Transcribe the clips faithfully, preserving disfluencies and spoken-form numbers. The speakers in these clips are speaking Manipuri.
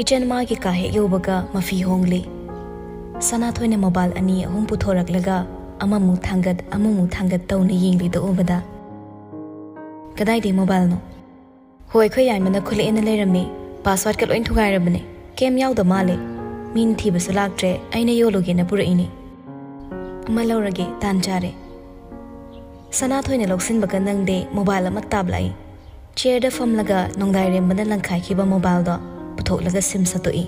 ꯏꯆꯟ ꯃꯥꯒꯤ ꯀꯥ ꯍꯦꯛ ꯌꯧꯕꯒ ꯃꯐꯤ ꯍꯣꯡꯂꯤ꯫ ꯁꯅꯥꯊꯣꯏꯅ ꯃꯣꯕꯥꯏꯜ ꯑꯅꯤ ꯑꯍꯨꯝ ꯄꯨꯊꯣꯔꯛꯂꯒ ꯑꯃꯃꯨꯛ ꯊꯥꯡꯒꯠ ꯑꯃꯃꯨꯛ ꯊꯥꯡꯒꯠ ꯇꯧꯅ ꯌꯦꯡꯂꯤꯗꯨ ꯎꯕꯗ, "ꯀꯗꯥꯏꯗꯩ ꯃꯣꯕꯥꯏꯜꯅꯣ?" "ꯍꯣꯏ, ꯑꯩꯈꯣꯏ ꯌꯥꯏꯃꯅ ꯈꯨꯠꯂꯛꯑꯦꯅ ꯂꯩꯔꯝꯃꯤ꯫ ꯄꯥꯁꯋꯥꯔꯗꯀ ꯂꯣꯏ ꯊꯨꯒꯥꯏꯔꯕꯅꯦ꯫ ꯀꯩꯝ ꯌꯥꯎꯗ ꯃꯥꯜꯂꯦ꯫ ꯃꯤꯅ ꯊꯤꯕꯁꯨ ꯂꯥꯛꯇ꯭ꯔꯦ꯫ ꯑꯩꯅ ꯌꯣꯜꯂꯨꯒꯦꯅ ꯄꯨꯔꯛꯏꯅꯤ꯫ ꯑꯃ ꯂꯧꯔꯒꯦ, ꯇꯥꯟ ꯆꯥꯔꯦ꯫" ꯁꯅꯥꯊꯣꯏꯅ ꯂꯧꯁꯤꯟꯕꯒ ꯅꯪꯗꯦ, ꯃꯣꯕꯥꯏꯜ ꯑꯃ ꯇꯥꯞꯂꯛꯏ꯫ ꯆꯤꯌꯔꯗ ꯐꯝꯂꯒ ꯅꯣꯡꯗꯥꯏꯔꯦꯝꯕꯅ ꯂꯪꯈꯥꯏꯈꯤꯕ ꯃꯣꯕꯥꯏꯜꯗꯣ ꯄꯨꯊꯣꯛꯂꯒ ꯁꯤꯝ ꯁꯠꯇꯣꯛꯏ꯫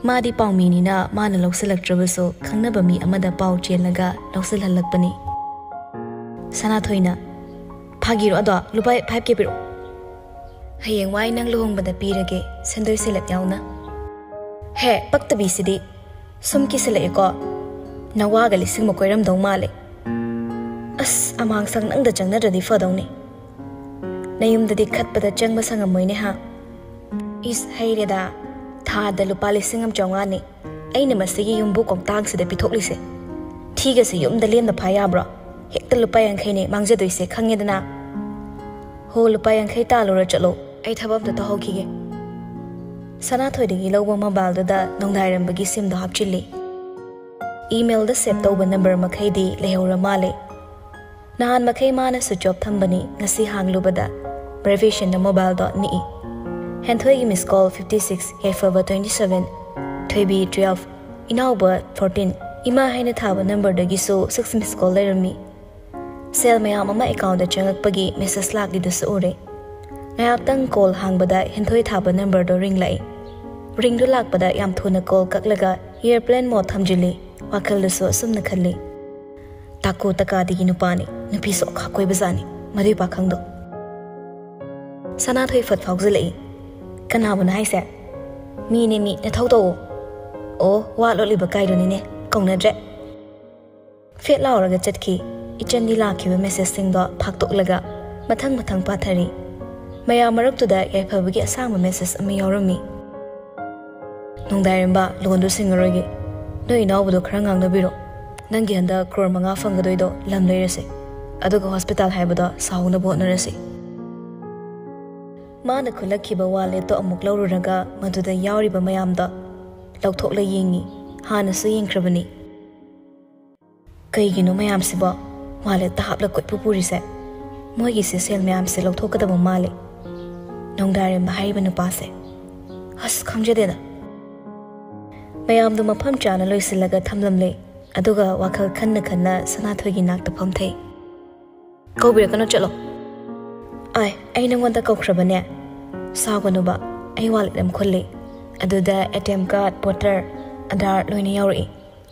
ꯃꯥꯗꯤ ꯄꯥꯎꯃꯤꯅꯤꯅ ꯃꯥꯅ ꯂꯧꯁꯤꯜꯂꯛꯇ꯭ꯔꯕꯁꯨ ꯈꯪꯅꯕ ꯃꯤ ꯑꯃꯗ ꯄꯥꯎ ꯆꯦꯜꯂꯒ ꯂꯧꯁꯤꯜꯍꯜꯂꯛꯄꯅꯤ꯫ ꯁꯅꯥꯊꯣꯏꯅ, "ꯐꯥꯒꯤꯔꯣ ꯑꯗꯣ? ꯂꯨꯄꯥ ꯐꯥꯏꯚ ꯀꯦ ꯄꯤꯔꯛꯑꯣ꯫ ꯍꯌꯦꯡꯋꯥꯏ ꯅꯪ ꯂꯨꯍꯣꯡꯕꯗ ꯄꯤꯔꯒꯦ, ꯁꯦꯟꯗꯣꯏ ꯁꯦꯂꯦꯞ ꯌꯥꯎꯅ꯫" "ꯍꯦ, ꯄꯛꯇꯕꯤꯁꯤꯗꯤ꯫ ꯁꯨꯝ ꯀꯤꯁꯤꯜꯂꯛꯑꯦꯀꯣ꯫ ꯅꯋꯥꯒ ꯂꯤꯁꯤꯡ ꯑꯃ ꯀꯣꯏꯔꯝꯗꯧ ꯃꯥꯜꯂꯦ꯫ ꯑꯁ, ꯑꯃꯥꯡ ꯁꯪ ꯅꯪꯗ ꯆꯪꯅꯗ꯭ꯔꯗꯤ ꯐꯗꯧꯅꯤ꯫ ꯅꯌꯨꯝꯗꯗꯤ ꯈꯠꯄꯗ ꯆꯪꯕ ꯁꯪꯉꯝꯃꯣꯏꯅꯦ ꯍꯥ?" "ꯏꯁ, ꯍꯩꯔꯦꯗ꯫ ꯊꯥꯗ ꯂꯨꯄꯥ ꯂꯤꯁꯤꯡ ꯑꯃ ꯆꯥꯝꯃꯉꯥꯅꯤ ꯑꯩꯅ ꯃꯁꯤꯒꯤ ꯌꯨꯝꯕꯨ ꯀꯣꯡꯇꯥꯡꯁꯤꯗ ꯄꯤꯊꯣꯛꯂꯤꯁꯦ꯫ ꯊꯤꯒꯁꯦ ꯌꯨꯝꯗ ꯂꯦꯝꯅ ꯐꯥ ꯌꯥꯕ꯭ꯔꯣ? ꯍꯦꯛꯇ ꯂꯨꯄꯥ ꯌꯥꯡꯈꯩꯅꯦ ꯃꯥꯡꯖꯗꯣꯏꯁꯦ, ꯈꯪꯉꯦꯗꯅ꯫ ꯍꯣ, ꯂꯨꯄꯥ ꯌꯥꯡꯈꯩ ꯇꯥꯜꯂꯨꯔ ꯆꯠꯂꯣ꯫ ꯑꯩ ꯊꯕꯛ ꯑꯝꯇ ꯇꯧꯍꯧꯈꯤꯒꯦ꯫" ꯁꯅꯥꯊꯣꯏꯗꯒꯤ ꯂꯧꯕ ꯃꯣꯕꯥꯏꯜꯗꯨꯗ ꯅꯣꯡꯗꯥꯏꯔꯝꯕꯒꯤ ꯁꯤꯝꯗꯣ ꯍꯥꯞꯆꯤꯜꯂꯤ꯫ ꯏꯃꯦꯜꯗ ꯁꯦꯚ ꯇꯧꯕ ꯅꯝꯕꯔ ꯃꯈꯩꯗꯤ ꯂꯩꯍꯧꯔ ꯃꯥꯜꯂꯦ꯫ ꯅꯍꯥꯟ ꯃꯈꯩ ꯃꯥꯅ ꯁ꯭ꯋꯤꯆ ꯑꯣꯐ ꯊꯝꯕꯅꯤ, ꯉꯁꯤ ꯍꯥꯡꯂꯨꯕꯗ ꯚꯥꯏꯕ꯭ꯔꯦꯁꯟꯅ ꯃꯣꯕꯥꯏꯜꯗꯣ ꯅꯤꯛꯏ꯫ ꯍꯦꯟꯊꯣꯏꯒꯤ ꯃꯤꯁ ꯀꯣꯜ ꯐꯤꯐꯇꯤ ꯁꯤꯛꯁ, ꯌꯥꯏꯐꯕ ꯇ꯭ꯋꯦꯟꯇꯤ ꯁꯚꯦꯟ, ꯊꯣꯏꯕꯤ ꯇ꯭ꯋꯦꯜꯐ, ꯏꯅꯥꯎꯕ ꯐꯣꯔꯇꯤꯟ꯫ ꯏꯃꯥ ꯍꯥꯏꯅ ꯊꯥꯕ ꯅꯝꯕꯔꯗꯒꯤꯁꯨ ꯁꯤꯛꯁ ꯃꯤꯁ ꯀꯣꯜ ꯂꯩꯔꯝꯃꯤ꯫ ꯁꯦꯜ ꯃꯌꯥꯝ ꯑꯃ ꯑꯦꯀꯥꯎꯟꯗ ꯆꯪꯉꯛꯄꯒꯤ ꯃꯦꯁꯦꯖ ꯂꯥꯛꯂꯤꯗꯨꯁꯨ ꯎꯔꯦ꯫ ꯉꯥꯏꯍꯥꯛꯇꯪ ꯀꯣꯜ ꯍꯥꯡꯕꯗ ꯍꯦꯟꯊꯣꯏ ꯊꯥꯕ ꯅꯝꯕꯔꯗꯣ ꯔꯤꯡ ꯂꯥꯛꯏ꯫ ꯔꯤꯡꯗꯨ ꯂꯥꯛꯄꯗ ꯌꯥꯝ ꯊꯨꯅ ꯀꯣꯜ ꯀꯛꯂꯒ ꯑꯦꯌꯔꯄ꯭ꯂꯦꯟ ꯃꯣꯗ ꯊꯝꯖꯤꯜꯂꯤ꯫ ꯋꯥꯈꯜꯗꯁꯨ ꯑꯁꯨꯝꯅ ꯈꯜꯂꯤ, "ꯇꯥꯀꯣ ꯇꯀꯥꯗꯤꯒꯤ ꯅꯨꯄꯥꯅꯤ, ꯅꯨꯄꯤꯁꯨ ꯑꯣꯈꯥꯛ ꯀꯣꯏꯕꯖꯥꯠꯅꯤ ꯃꯗꯨꯏ ꯄꯥꯈꯪꯗꯣ꯫" ꯁꯅꯥꯊꯣꯏ ꯐꯠ ꯐꯥꯎꯖꯤꯜꯂꯛꯏ꯫ "ꯀꯅꯥꯕꯨꯅꯣ ꯍꯥꯏꯁꯦ?" "ꯃꯤꯅꯦ ꯃꯤ, ꯅꯊꯧ ꯇꯧꯑꯣ꯫" "ꯑꯣ, ꯋꯥ ꯂꯣꯠꯂꯤꯕ ꯀꯥꯏꯗꯨꯅꯤꯅꯦ, ꯀꯧꯅꯗ꯭ꯔꯦ꯫" ꯐꯦꯠ ꯂꯥꯎꯔꯒ ꯆꯠꯈꯤ꯫ ꯏꯆꯟꯗꯤ ꯂꯥꯛꯈꯤꯕ ꯃꯦꯁꯦꯖꯁꯤꯡꯗꯣ ꯐꯥꯛꯇꯣꯛꯂꯒ ꯃꯊꯪ ꯃꯊꯪ ꯄꯥꯊꯔꯤ꯫ ꯃꯌꯥꯝ ꯃꯔꯛꯇꯨꯗ ꯌꯥꯏꯐꯕꯒꯤ ꯑꯁꯥꯡꯕ ꯃꯦꯁꯦꯖ ꯑꯃ ꯌꯥꯎꯔꯝꯃꯤ꯫ "ꯅꯣꯡꯗꯥꯏꯔꯦꯝꯕ, ꯂꯣꯟꯗꯨ ꯁꯤꯡꯉꯔꯣꯏꯒꯦ꯫ ꯅꯣꯏ ꯏꯅꯥꯎꯕꯗꯣ ꯈꯔ ꯉꯥꯡꯅꯕꯤꯔꯣ꯫ ꯅꯪꯒꯤ ꯍꯟꯗꯛ ꯀ꯭ꯔꯣꯔ ꯃꯉꯥ ꯐꯪꯒꯗꯣꯏꯗꯣ ꯂꯝ ꯂꯩꯔꯁꯦ꯫ ꯑꯗꯨꯒ ꯍꯣꯁꯄꯤꯇꯥꯜ ꯍꯥꯏꯕꯗꯣ ꯁꯥꯍꯧꯅꯕ ꯍꯣꯠꯅꯔꯁꯤ꯫" ꯃꯥꯅ ꯈꯨꯜꯂꯛꯈꯤꯕ ꯋꯥꯂꯦꯠꯇꯣ ꯑꯃꯨꯛ ꯂꯧꯔꯨꯔꯒ ꯃꯗꯨꯗ ꯌꯥꯎꯔꯤꯕ ꯃꯌꯥꯝꯗꯣ ꯂꯧꯊꯣꯛꯂ ꯌꯦꯡꯉꯤ꯫ ꯍꯥꯟꯅꯁꯨ ꯌꯦꯡꯈ꯭ꯔꯕꯅꯤ꯫ ꯀꯩꯒꯤꯅꯣ ꯃꯌꯥꯝꯁꯤꯕꯣ? ꯋꯥꯂꯦꯠꯇ ꯍꯥꯞꯂ ꯀꯣꯏꯄꯨ ꯄꯨꯔꯤꯁꯦ? ꯃꯣꯏꯒꯤꯁꯦ ꯁꯦꯜ ꯃꯌꯥꯝꯁꯦ ꯂꯧꯊꯣꯛꯀꯗꯕ ꯃꯥꯜꯂꯦ꯫ ꯅꯣꯡꯗꯥꯔꯦꯝꯕ ꯍꯥꯏꯔꯤꯕ ꯅꯨꯄꯥꯁꯦ꯫ ꯑꯁ, ꯈꯪꯖꯗꯦꯗ꯫ ꯃꯌꯥꯝꯗꯣ ꯃꯐꯝ ꯆꯥꯅ ꯂꯣꯏꯁꯤꯜꯂꯒ ꯊꯝꯂꯝꯂꯦ꯫ ꯑꯗꯨꯒ ꯋꯥꯈꯜ ꯈꯟꯅ ꯈꯟꯅ ꯁꯅꯥꯊꯣꯏꯒꯤ ꯅꯥꯛꯇ ꯐꯝꯊꯩ꯫ "ꯀꯧꯕꯤꯔꯛꯀꯅꯣ, ꯆꯠꯂꯣ꯫ ꯑꯥꯏ, ꯑꯩ ꯅꯪꯉꯣꯟꯗ ꯀꯧꯈ꯭ꯔꯕꯅꯦ꯫ ꯁꯥꯎꯒꯅꯨꯕ, ꯑꯩ ꯋꯥꯂꯦꯠ ꯑꯃ ꯈꯨꯜꯂꯤ꯫ ꯑꯗꯨꯗ A T M card, voter, Aadhaar ꯂꯣꯏꯅ ꯌꯥꯎꯔꯛꯏ꯫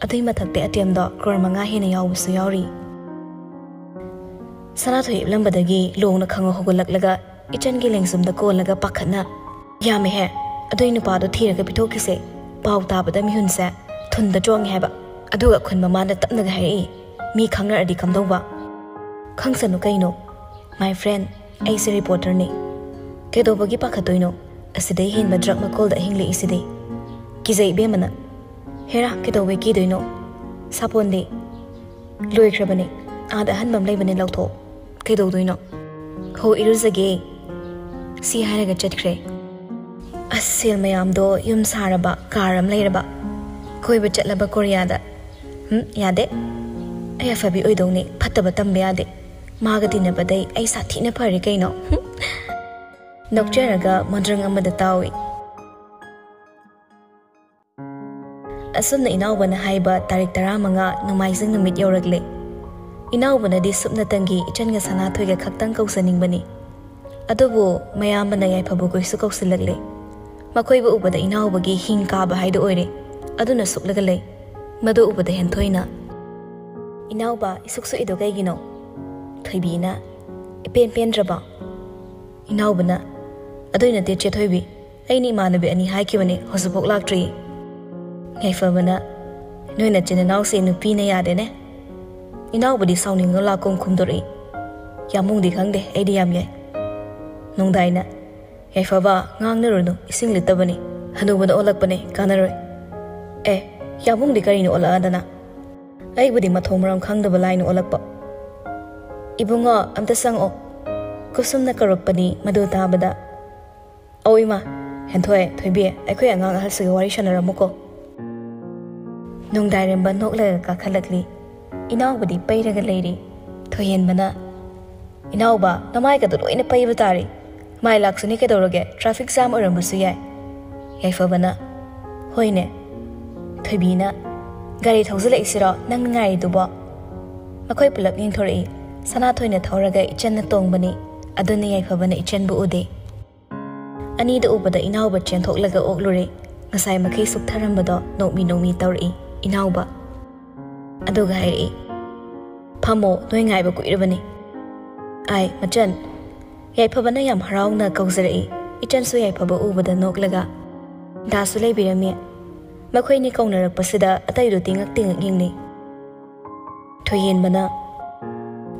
ꯑꯗꯨꯏ ꯃꯊꯛꯇ ꯑꯦ ꯇꯤ ꯑꯦꯝꯗꯣ ꯀ꯭ꯔꯣꯔ ꯃꯉꯥ ꯍꯦꯟꯅ ꯌꯥꯎꯕꯁꯨ ꯌꯥꯎꯔꯤ꯫" ꯁꯅꯥꯊꯣꯏ ꯍꯤꯞꯂꯝꯕꯗꯒꯤ ꯂꯣꯡꯅ ꯈꯪꯉ ꯍꯧꯒꯠꯂꯛꯂꯒ ꯏꯆꯟꯒꯤ ꯂꯦꯡꯖꯨꯝꯗ ꯀꯣꯜꯂꯒ ꯄꯥꯈꯠꯅ, "ꯌꯥꯝꯃꯦꯍꯦ, ꯑꯗꯨꯏ ꯅꯨꯄꯥꯗꯣ ꯊꯤꯔꯒ ꯄꯤꯊꯣꯛꯈꯤꯁꯦ꯫ ꯄꯥꯎ ꯇꯥꯕꯗ ꯃꯤꯍꯨꯟꯁꯦ ꯊꯨꯟꯗ ꯆꯣꯡꯉꯦ ꯍꯥꯏꯕ꯫" ꯑꯗꯨꯒ ꯈꯨꯟ ꯃꯃꯥꯅ ꯇꯞꯅꯒ ꯍꯥꯏꯔꯛꯏ, "ꯃꯤ ꯈꯪꯅꯔꯗꯤ ꯀꯝꯗꯧꯕ?" "ꯈꯪꯁꯅꯨ ꯀꯩꯅꯣ, my friend, ꯑꯩꯁꯦ ꯔꯤꯄꯣꯔꯇꯔꯅꯤ꯫ ꯀꯩꯗꯧꯕꯒꯤ ꯄꯥꯈꯠꯇꯣꯏꯅꯣ? ꯑꯁꯤꯗꯩ ꯍꯦꯟꯕ ꯗ꯭ꯔꯛ ꯃꯀꯣꯜꯗ ꯑꯍꯤꯡ ꯂꯦꯛꯏꯁꯤꯗꯤ꯫ ꯀꯤꯖꯩ ꯏꯕꯦꯝꯃꯅ꯫" "ꯍꯦꯔꯥ, ꯀꯩꯗꯧꯕꯩ ꯀꯤꯗꯣꯏꯅꯣ? ꯁꯥꯄꯣꯟꯗꯤ?" "ꯂꯣꯏꯈ꯭ꯔꯕꯅꯦ, ꯑꯥꯗ ꯑꯍꯟꯕ ꯑꯃ ꯂꯩꯕꯅꯦ, ꯂꯧꯊꯣꯛꯑꯣ꯫ ꯀꯩꯗꯧꯗꯣꯏꯅꯣ?" "ꯍꯣ, ꯏꯔꯨꯖꯒꯦ꯫" ꯁꯤ ꯍꯥꯏꯔꯒ ꯆꯠꯈ꯭ꯔꯦ꯫ ꯑꯁ, ꯁꯦꯜ ꯃꯌꯥꯝꯗꯣ ꯌꯨꯝ ꯁꯥꯔꯕ, ꯀꯥꯔ ꯑꯃ ꯂꯩꯔꯕ, ꯀꯣꯏꯕ ꯆꯠꯂꯕ ꯀꯣꯔꯤꯌꯥꯗ꯫ ꯍꯨꯝ, ꯌꯥꯗꯦ꯫ ꯑꯩ ꯑꯐꯕꯤ ꯑꯣꯏꯗꯧꯅꯦ, ꯐꯠꯇꯕ ꯇꯝꯕ ꯌꯥꯗꯦ꯫ ꯃꯥꯒ ꯇꯤꯟꯅꯕꯗꯩ ꯑꯩ ꯁꯥꯊꯤꯅ ꯐꯔꯦ ꯀꯩꯅꯣ꯫ ꯍꯨꯝ꯫ ꯅꯣꯛꯆꯔꯒ ꯃꯣꯟꯗ꯭ꯔꯪ ꯑꯃꯗ ꯇꯥꯎꯏ꯫ ꯑꯁꯨꯝꯅ ꯏꯅꯥꯎꯕꯅ ꯍꯥꯏꯕ ꯇꯥꯔꯤꯛ ꯇꯔꯥꯃꯉꯥ ꯅꯣꯡꯃꯥꯏꯖꯤꯡ ꯅꯨꯃꯤꯠ ꯌꯧꯔꯛꯂꯦ꯫ ꯏꯅꯥꯎꯕꯅꯗꯤ ꯁꯨꯞꯅꯇꯪꯒꯤ ꯏꯆꯟꯒ ꯁꯅꯥꯊꯣꯏꯒ ꯈꯛꯇꯪ ꯀꯧꯖꯅꯤꯡꯕꯅꯤ꯫ ꯑꯗꯨꯕꯨ ꯃꯌꯥꯝꯕꯅ ꯌꯥꯏꯐꯕ ꯀꯣꯏꯁꯨ ꯀꯧꯁꯤꯜꯂꯛꯂꯦ꯫ ꯃꯈꯣꯏꯕꯨ ꯎꯕꯗ ꯏꯅꯥꯎꯕꯒꯤ ꯍꯤꯡ ꯀꯥꯕ ꯍꯥꯏꯗꯨ ꯑꯣꯏꯔꯦ꯫ ꯑꯗꯨꯅ ꯁꯨꯛꯂꯒ ꯂꯩ꯫ ꯃꯗꯨ ꯎꯕꯗ ꯍꯦꯟꯊꯣꯏꯅ, "ꯏꯅꯥꯎꯕ, ꯏꯁꯨꯛ ꯁꯨꯛꯏꯗꯣ ꯀꯩꯒꯤꯅꯣ?" ꯊꯣꯏꯕꯤꯅ ꯏꯄꯦꯟ ꯄꯦꯟꯗ꯭ꯔꯕ꯫ ꯏꯅꯥꯎꯕꯅ, "ꯑꯗꯨꯏ ꯅꯠꯇꯦ ꯆꯦ ꯊꯣꯏꯕꯤ, ꯑꯩꯅ ꯏꯃꯥꯟꯅꯕꯤ ꯑꯅꯤ ꯍꯥꯏꯈꯤꯕꯅꯦ, ꯍꯧꯖꯤꯛꯐꯥꯎ ꯂꯥꯛꯇ꯭ꯔꯤ꯫" ꯌꯥꯏꯐꯕꯅ, "ꯅꯣꯏ ꯅꯆꯤꯟ ꯅꯅꯥꯎꯁꯦ ꯅꯨꯄꯤꯅ ꯌꯥꯗꯦꯅꯦ꯫ ꯏꯅꯥꯎꯕꯗꯤ ꯁꯥꯎꯅꯤꯡꯉ ꯂꯥꯛꯀꯨꯝ ꯈꯨꯝꯗꯣꯔꯛꯏ꯫ ꯌꯥꯝꯕꯨꯡꯗꯤ ꯈꯪꯗꯦ, ꯑꯩꯗꯤ ꯌꯥꯝ ꯌꯥꯏ꯫" ꯅꯣꯡꯗꯥꯏꯅ, "ꯌꯥꯏꯐꯕ, ꯉꯥꯡꯅꯔꯨꯅꯨ, ꯏꯁꯤꯡ ꯂꯤꯠꯇꯕꯅꯤ, ꯍꯅꯨꯕꯅ ꯑꯣꯜꯂꯛꯄꯅꯦ, ꯀꯥꯟꯅꯔꯣꯏ꯫ ꯑꯦ, ꯌꯥꯝꯕꯨꯡꯗꯤ ꯀꯔꯤꯅꯣ ꯑꯣꯜꯂꯛꯑꯗꯅ? ꯑꯩꯕꯨꯗꯤ ꯃꯊꯣꯡ ꯃꯔꯝ ꯈꯪꯗꯕ ꯂꯥꯏꯅ ꯑꯣꯜꯂꯛꯄ꯫" "ꯏꯕꯨꯡꯉꯣ, ꯑꯝꯇ ꯆꯪꯉꯛꯑꯣ꯫" ꯀꯨꯁꯨꯝꯅ ꯀꯧꯔꯛꯄꯅꯤ꯫ ꯃꯗꯨ ꯇꯥꯕꯗ ꯑꯧ ꯏꯃꯥ, ꯍꯦꯟꯊꯣꯏ, ꯊꯣꯏꯕꯤ, ꯑꯩꯈꯣꯏ ꯑꯉꯥꯡ ꯑꯍꯜꯁꯤꯒ ꯋꯥꯔꯤ ꯁꯥꯟꯅꯔꯝꯃꯨꯀꯣ꯫ ꯅꯣꯡꯗꯥꯏꯔꯦꯝꯕ ꯅꯣꯛꯂꯒ ꯀꯥꯈꯠꯂꯛꯂꯤ꯫ ꯏꯅꯥꯎꯕꯗꯤ ꯄꯩꯔꯒ ꯂꯩꯔꯤ꯫ ꯊꯣꯏꯍꯦꯟꯕꯅ, "ꯏꯅꯥꯎꯕ, ꯅꯃꯥꯏꯒꯗꯣ ꯂꯣꯏꯅ ꯄꯩꯕ ꯇꯥꯔꯦ꯫ ꯃꯥꯏ ꯂꯥꯛꯁꯅꯤ ꯀꯩꯗꯧꯔꯒꯦ, traffic jam ꯑꯣꯏꯔꯝꯕꯁꯨ ꯌꯥꯏ"꯫ ꯌꯥꯏꯐꯕꯅ, "ꯍꯣꯏꯅꯦ"꯫ ꯊꯣꯏꯕꯤꯅ, "ꯒꯥꯔꯤ ꯊꯧꯖꯤꯜꯂꯛꯏꯁꯤꯔꯣ ꯅꯪ ꯉꯥꯏꯔꯤꯗꯨꯕꯣ?" ꯃꯈꯣꯏ ꯄꯨꯂꯞ ꯌꯦꯡꯊꯣꯔꯛꯏ꯫ ꯁꯅꯥꯊꯣꯏꯅ ꯊꯧꯔꯒ ꯏꯆꯟꯅ ꯇꯣꯡꯕꯅꯤ꯫ ꯑꯗꯨꯅ ꯌꯥꯏꯐꯕꯅ ꯏꯆꯟꯕꯨ ꯎꯗꯦ꯫ ꯑꯅꯤꯗꯨ ꯎꯕꯗ ꯏꯅꯥꯎꯕ ꯆꯦꯟꯊꯣꯛꯂꯒ ꯑꯣꯛꯂꯨꯔꯦ꯫ ꯉꯁꯥꯏ ꯃꯈꯩ ꯁꯨꯛꯊꯔꯝꯕꯗꯣ ꯅꯣꯛꯃꯤ ꯅꯣꯛꯃꯤ ꯇꯧꯔꯛꯏ ꯏꯅꯥꯎꯕ꯫ ꯑꯗꯨꯒ ꯍꯥꯏꯔꯛꯏ, "ꯐꯝꯃꯣ, ꯅꯣꯏ ꯉꯥꯏꯕ ꯀꯨꯏꯔꯕꯅꯤ"꯫ "ꯑꯥꯏ, ꯃꯆꯟ"꯫ ꯌꯥꯏꯐꯕꯅ ꯌꯥꯝ ꯍꯔꯥꯎꯅ ꯀꯧꯖꯔꯛꯏ꯫ ꯏꯆꯟꯁꯨ ꯌꯥꯏꯐꯕ ꯎꯕꯗ ꯅꯣꯛꯂꯒ, "ꯗꯥꯁꯨ ꯂꯩꯕꯤꯔꯝꯃꯤ"꯫ ꯃꯈꯣꯏꯅꯤ ꯀꯧꯅꯔꯛꯄꯁꯤꯗ ꯑꯇꯩꯗꯨ ꯇꯤꯉꯛ ꯇꯤꯉꯛ ꯌꯦꯡꯅꯩ꯫ ꯊꯣꯏꯍꯦꯟꯕꯅ,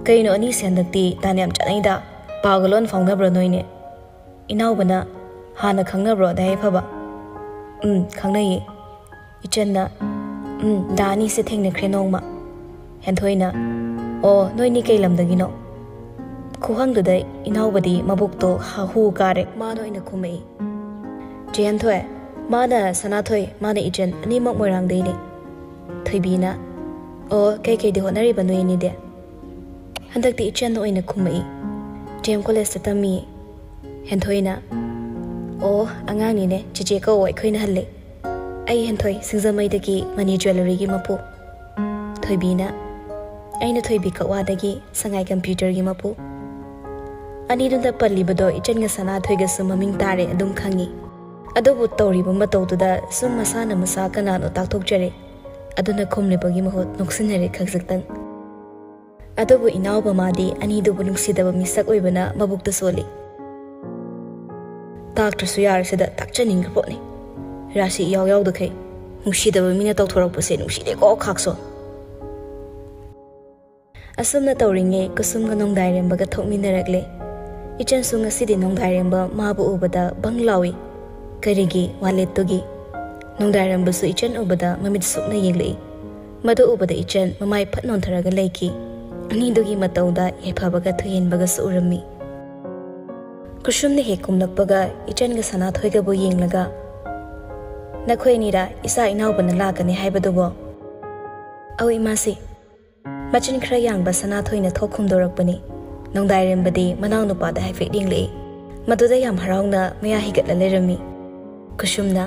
"ꯀꯩꯅꯣ ꯑꯅꯤꯁꯦ ꯍꯟꯗꯛꯇꯤ ꯇꯥꯟ ꯌꯥꯝ ꯆꯥꯅꯩꯗ, ꯄꯥꯎꯒ ꯂꯣꯟ ꯐꯥꯎꯅꯕ꯭ꯔꯣ ꯅꯣꯏꯅꯦ?" ꯏꯅꯥꯎꯕꯅ, "ꯍꯥꯟꯅ ꯈꯪꯅꯕ꯭ꯔꯣ ꯗꯥ ꯌꯥꯏꯐꯕ?" "ꯎꯝ, ꯈꯪꯅꯩꯌꯦ"꯫ ꯏꯆꯟꯅ, "ꯎꯝ, ꯗꯥ ꯑꯅꯤꯁꯦ ꯊꯦꯡꯅꯈ꯭ꯔꯦ ꯅꯣꯡꯃ"꯫ ꯍꯦꯟꯊꯣꯏꯅ, "ꯑꯣ, ꯅꯣꯏꯅꯤ ꯀꯩ ꯂꯝꯗꯒꯤꯅꯣ?" ꯈꯨꯍꯪꯗꯨꯗ ꯏꯅꯥꯎꯕꯗꯤ ꯃꯕꯨꯛꯇꯣ ꯍꯥ ꯍꯨ ꯀꯥꯔꯦ꯫ ꯃꯥꯅ ꯑꯣꯏꯅ ꯈꯨꯝꯃꯛꯏ, "ꯆꯦ ꯍꯦꯟꯊꯣꯏ, ꯃꯥꯅ ꯁꯅꯥꯊꯣꯏ, ꯃꯥꯅ ꯏꯆꯟ, ꯑꯅꯤꯃꯛ ꯃꯣꯏꯔꯥꯡꯗꯩꯅꯦ"꯫ ꯊꯣꯏꯕꯤꯅ, "ꯑꯣ, ꯀꯩꯀꯩꯗꯤ ꯍꯣꯠꯅꯔꯤꯕ ꯅꯣꯏ ꯑꯅꯤꯗꯤ?" ꯍꯟꯗꯛꯇꯤ ꯏꯆꯟꯅ ꯑꯣꯏꯅ ꯈꯨꯝꯃꯛꯏ, "ꯗꯤ ꯑꯦꯝ ꯀꯣꯂꯦꯖꯇ ꯇꯝꯃꯤꯌꯦ"꯫ ꯍꯦꯟꯊꯣꯏꯅ, "ꯑꯣ, ꯑꯉꯥꯡꯅꯤꯅꯦ, ꯆꯦꯆꯦ ꯀꯧꯋꯣ, ꯑꯩꯈꯣꯏꯅ ꯍꯜꯂꯦ꯫ ꯑꯩ ꯍꯦꯟꯊꯣꯏ, ꯁꯤꯡꯖꯃꯩꯗꯒꯤ ꯃꯅꯤ ꯖ꯭ꯋꯦꯂꯔꯤꯒꯤ ꯃꯄꯨ"꯫ ꯊꯣꯏꯕꯤꯅ, "ꯑꯩꯅ ꯊꯣꯏꯕꯤ, ꯀꯛꯋꯥꯗꯒꯤ ꯁꯉꯥꯏ ꯀꯝꯄ꯭ꯌꯨꯇꯔꯒꯤ ꯃꯄꯨ"꯫ ꯑꯅꯤꯗꯨꯅ ꯄꯜꯂꯤꯕꯗꯣ ꯏꯆꯟꯒ ꯁꯅꯥꯊꯣꯏꯒꯁꯨ ꯃꯃꯤꯡ ꯇꯥꯔꯦ ꯑꯗꯨꯝ ꯈꯪꯉꯤ꯫ ꯑꯗꯨꯕꯨ ꯇꯧꯔꯤꯕ ꯃꯇꯧꯗꯨꯗ ꯁꯨꯝ ꯃꯁꯥꯅ ꯃꯁꯥ ꯀꯅꯥꯅꯣ ꯇꯥꯛꯊꯣꯛꯆꯔꯦ꯫ ꯑꯗꯨꯅ ꯈꯨꯝꯂꯤꯕꯒꯤ ꯃꯍꯨꯠ ꯅꯣꯛꯁꯤꯟꯅꯔꯦ ꯈꯖꯤꯛꯇꯪ꯫ ꯑꯗꯨꯕꯨ ꯏꯅꯥꯎꯕ ꯃꯥꯗꯤ ꯑꯅꯤꯗꯨꯕꯨ ꯅꯨꯡꯁꯤꯗꯕ ꯃꯤꯁꯛ ꯑꯣꯏꯕꯅ ꯃꯕꯨꯛꯇ ꯁꯣꯜꯂꯤ꯫ "ꯇꯥꯛꯇ꯭ꯔꯁꯨ ꯌꯥꯔꯁꯤꯗ ꯇꯥꯛꯆꯅꯤꯡꯈ꯭ꯔ ꯄꯣꯠꯅꯤ꯫ ꯔꯥꯁꯤ ꯏꯌꯥꯎ ꯌꯥꯎꯗꯈꯩ ꯅꯨꯡꯁꯤꯗꯕ ꯃꯤꯅ ꯇꯧꯊꯣꯔꯛꯄꯁꯦ ꯅꯨꯡꯁꯤꯗꯦꯀꯣ ꯈꯥꯛꯁꯣ"꯫ ꯑꯁꯨꯝꯅ ꯇꯧꯔꯤꯉꯩ ꯀꯨꯁꯨꯝꯒ ꯅꯣꯡꯗꯥꯏꯔꯦꯝꯕꯒ ꯊꯣꯛꯃꯤꯟꯅꯔꯛꯂꯦ꯫ ꯏꯆꯟꯁꯨ ꯉꯁꯤꯗꯤ ꯅꯣꯡꯗꯥꯏꯔꯦꯝꯕ ꯃꯥꯕꯨ ꯎꯕꯗ ꯕꯪ ꯂꯥꯎꯏ꯫ ꯀꯔꯤꯒꯤ? ꯋꯥꯂꯦꯠꯇꯨꯒꯤ꯫ ꯅꯣꯡꯗꯥꯏꯔꯦꯝꯕꯁꯨ ꯏꯆꯟ ꯎꯕꯗ ꯃꯃꯤꯠ ꯁꯨꯛꯅ ꯌꯦꯡꯂꯛꯏ꯫ ꯃꯗꯨ ꯎꯕꯗ ꯏꯆꯟ ꯃꯃꯥꯏ ꯐꯠ ꯅꯣꯟꯊꯔꯒ ꯂꯩꯈꯤ꯫ ꯑꯅꯤꯗꯨꯒꯤ ꯃꯇꯧꯗ ꯌꯥꯏꯐꯕꯒ ꯊꯣꯏꯍꯦꯟꯕꯒꯁꯨ ꯎꯔꯝꯃꯤ꯫ ꯀꯨꯁꯨꯝꯅ ꯍꯦꯛ ꯀꯨꯝꯂꯛꯄꯒ ꯏꯆꯟꯒ ꯁꯅꯥꯊꯣꯏꯒꯕꯨ ꯌꯦꯡꯂꯒ, "ꯅꯈꯣꯏ ꯑꯅꯤꯔꯥ ꯏꯆꯥ ꯏꯅꯥꯎꯕꯅ ꯂꯥꯛꯀꯅꯤ ꯍꯥꯏꯕꯗꯨꯕꯣ?" "ꯑꯧ ꯏꯃꯥꯁꯤ꯫" ꯃꯆꯤꯟ ꯈꯔ ꯌꯥꯡꯕ ꯁꯅꯥꯊꯣꯏꯅ ꯊꯣꯛ ꯈꯨꯝꯗꯣꯔꯛꯄꯅꯤ꯫ ꯅꯣꯡꯗꯥꯏꯔꯦꯝꯕꯗꯤ ꯃꯅꯥꯎꯅꯨꯄꯥꯗ ꯍꯥꯏꯐꯦꯠ ꯌꯦꯡꯂꯛꯏ꯫ ꯃꯗꯨꯗ ꯌꯥꯝ ꯍꯔꯥꯎꯅ ꯃꯌꯥ ꯍꯤꯒꯠꯂ ꯂꯩꯔꯝꯃꯤ꯫ ꯀꯨꯁꯨꯝꯅ,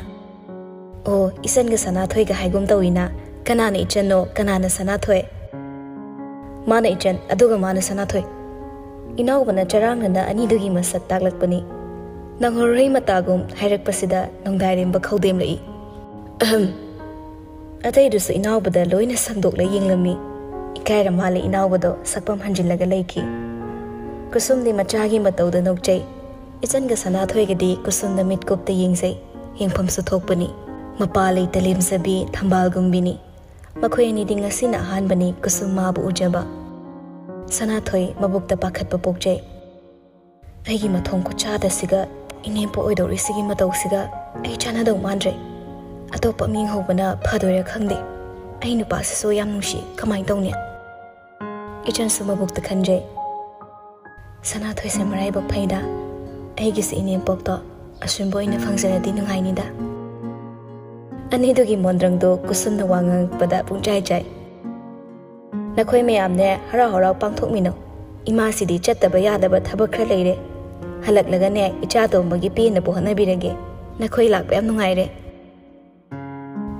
"ꯑꯣ, ꯏꯆꯟꯒ ꯁꯅꯥꯊꯣꯏꯒ ꯍꯥꯏꯒꯨꯝ ꯇꯧꯏꯅ꯫ ꯀꯅꯥꯅ ꯏꯆꯟꯅꯣ, ꯀꯅꯥꯅ ꯁꯅꯥꯊꯣꯏ?" "ꯃꯥꯅ ꯏꯆꯟ, ꯑꯗꯨꯒ ꯃꯥꯅ ꯁꯅꯥꯊꯣꯏ꯫" ꯏꯅꯥꯎꯕꯅ ꯆꯔꯥꯡꯅꯅ ꯑꯅꯤꯗꯨꯒꯤ ꯃꯁꯛ ꯇꯥꯛꯂꯛꯄꯅꯤ꯫ ꯅꯪꯍꯧꯔꯣꯏ ꯃꯇꯥꯒꯨꯝ ꯍꯥꯏꯔꯛꯄꯁꯤꯗ ꯅꯣꯡꯗꯥꯏꯔꯦꯝꯕ ꯈꯧꯗꯦꯝꯂꯛꯏ꯫ "ꯑꯍꯝ꯫" ꯑꯇꯩꯗꯨꯁꯨ ꯏꯅꯥꯎꯕꯗ ꯂꯣꯏꯅ ꯁꯟꯗꯣꯛꯂ ꯌꯦꯡꯂꯝꯃꯤ꯫ ꯏꯀꯥꯏꯔ ꯃꯥꯜꯂꯦ ꯏꯅꯥꯎꯕꯗꯣ ꯁꯛꯐꯝ ꯍꯟꯖꯤꯜꯂꯒ ꯂꯩꯈꯤ꯫ ꯀꯨꯁꯨꯝꯗꯤ ꯃꯆꯥꯒꯤ ꯃꯇꯧꯗ ꯅꯣꯛꯆꯩ꯫ ꯏꯆꯟꯒ ꯁꯅꯥꯊꯣꯏꯒꯗꯤ ꯀꯨꯁꯨꯝꯗ ꯃꯤꯠꯀꯨꯞꯇ ꯌꯦꯡꯖꯩ꯫ ꯌꯦꯡꯐꯝꯁꯨ ꯊꯣꯛꯄꯅꯤ꯫ ꯃꯄꯥ ꯂꯩꯇ ꯂꯦꯝꯖꯕꯤ ꯊꯝꯕꯥꯜꯒꯨꯝꯕꯤꯅꯤ꯫ ꯃꯈꯣꯏ ꯑꯅꯤꯗꯤ ꯉꯁꯤꯅ ꯑꯍꯥꯟꯕꯅꯤ ꯀꯨꯁꯨꯝ ꯃꯥꯕꯨ ꯎꯖꯕ꯫ ꯁꯅꯥꯊꯣꯏ ꯃꯕꯨꯛꯇ ꯄꯥꯈꯠꯄ ꯄꯣꯛꯆꯩ꯫ "ꯑꯩꯒꯤ ꯃꯊꯣꯡ ꯈꯨꯠꯆꯥꯗꯁꯤꯒ ꯏꯅꯦꯝꯄꯣꯛ ꯑꯣꯏꯗꯧꯔꯤꯁꯤꯒꯤ ꯃꯇꯧꯁꯤꯒ ꯑꯩ ꯆꯥꯟꯅꯗꯧ ꯃꯥꯟꯗ꯭ꯔꯦ꯫ ꯑꯇꯣꯞꯄ ꯃꯤ ꯍꯧꯕꯅ ꯐꯗꯣꯏꯔꯥ ꯈꯪꯗꯦ꯫ ꯑꯩ ꯅꯨꯄꯥꯁꯤꯁꯨ ꯌꯥꯝ ꯅꯨꯡꯁꯤ, ꯀꯃꯥꯏꯅ ꯇꯧꯅꯤ?" ꯏꯆꯟꯁꯨ ꯃꯕꯨꯛꯇ ꯈꯟꯖꯩ꯫ "ꯁꯅꯥꯊꯣꯏꯁꯦ ꯃꯔꯥꯏꯕꯛ ꯐꯩꯗ꯫ ꯑꯩꯒꯤꯁꯦ ꯏꯅꯦꯝꯄꯣꯛꯇꯣ ꯑꯁꯨꯝꯕ ꯑꯣꯏꯅ ꯐꯪꯖꯔꯗꯤ ꯅꯨꯡꯉꯥꯏꯅꯤꯗ꯫" ꯑꯅꯤꯗꯨꯒꯤ ꯃꯣꯟꯗ꯭ꯔꯪꯗꯣ ꯀꯨꯁꯨꯝꯅ ꯋꯥ ꯉꯥꯡꯉꯛꯄꯗ ꯄꯨꯡꯆꯥꯏ ꯆꯥꯏ꯫ "ꯅꯈꯣꯏ ꯃꯌꯥꯝꯅꯦ ꯍꯔꯥꯎ ꯍꯔꯥꯎ ꯄꯥꯡꯊꯣꯛꯃꯤꯟꯅꯧ꯫ ꯏꯃꯥꯁꯤꯗꯤ ꯆꯠꯇꯕ ꯌꯥꯗꯕ ꯊꯕꯛ ꯈꯔ ꯂꯩꯔꯦ꯫ ꯍꯜꯂꯛꯂꯒꯅꯦ ꯏꯆꯥ ꯇꯣꯝꯕꯒꯤ ꯄꯦꯟꯅꯕ ꯍꯣꯠꯅꯕꯤꯔꯒꯦ꯫ ꯅꯈꯣꯏ ꯂꯥꯛꯄ ꯌꯥꯝ ꯅꯨꯡꯉꯥꯏꯔꯦ꯫"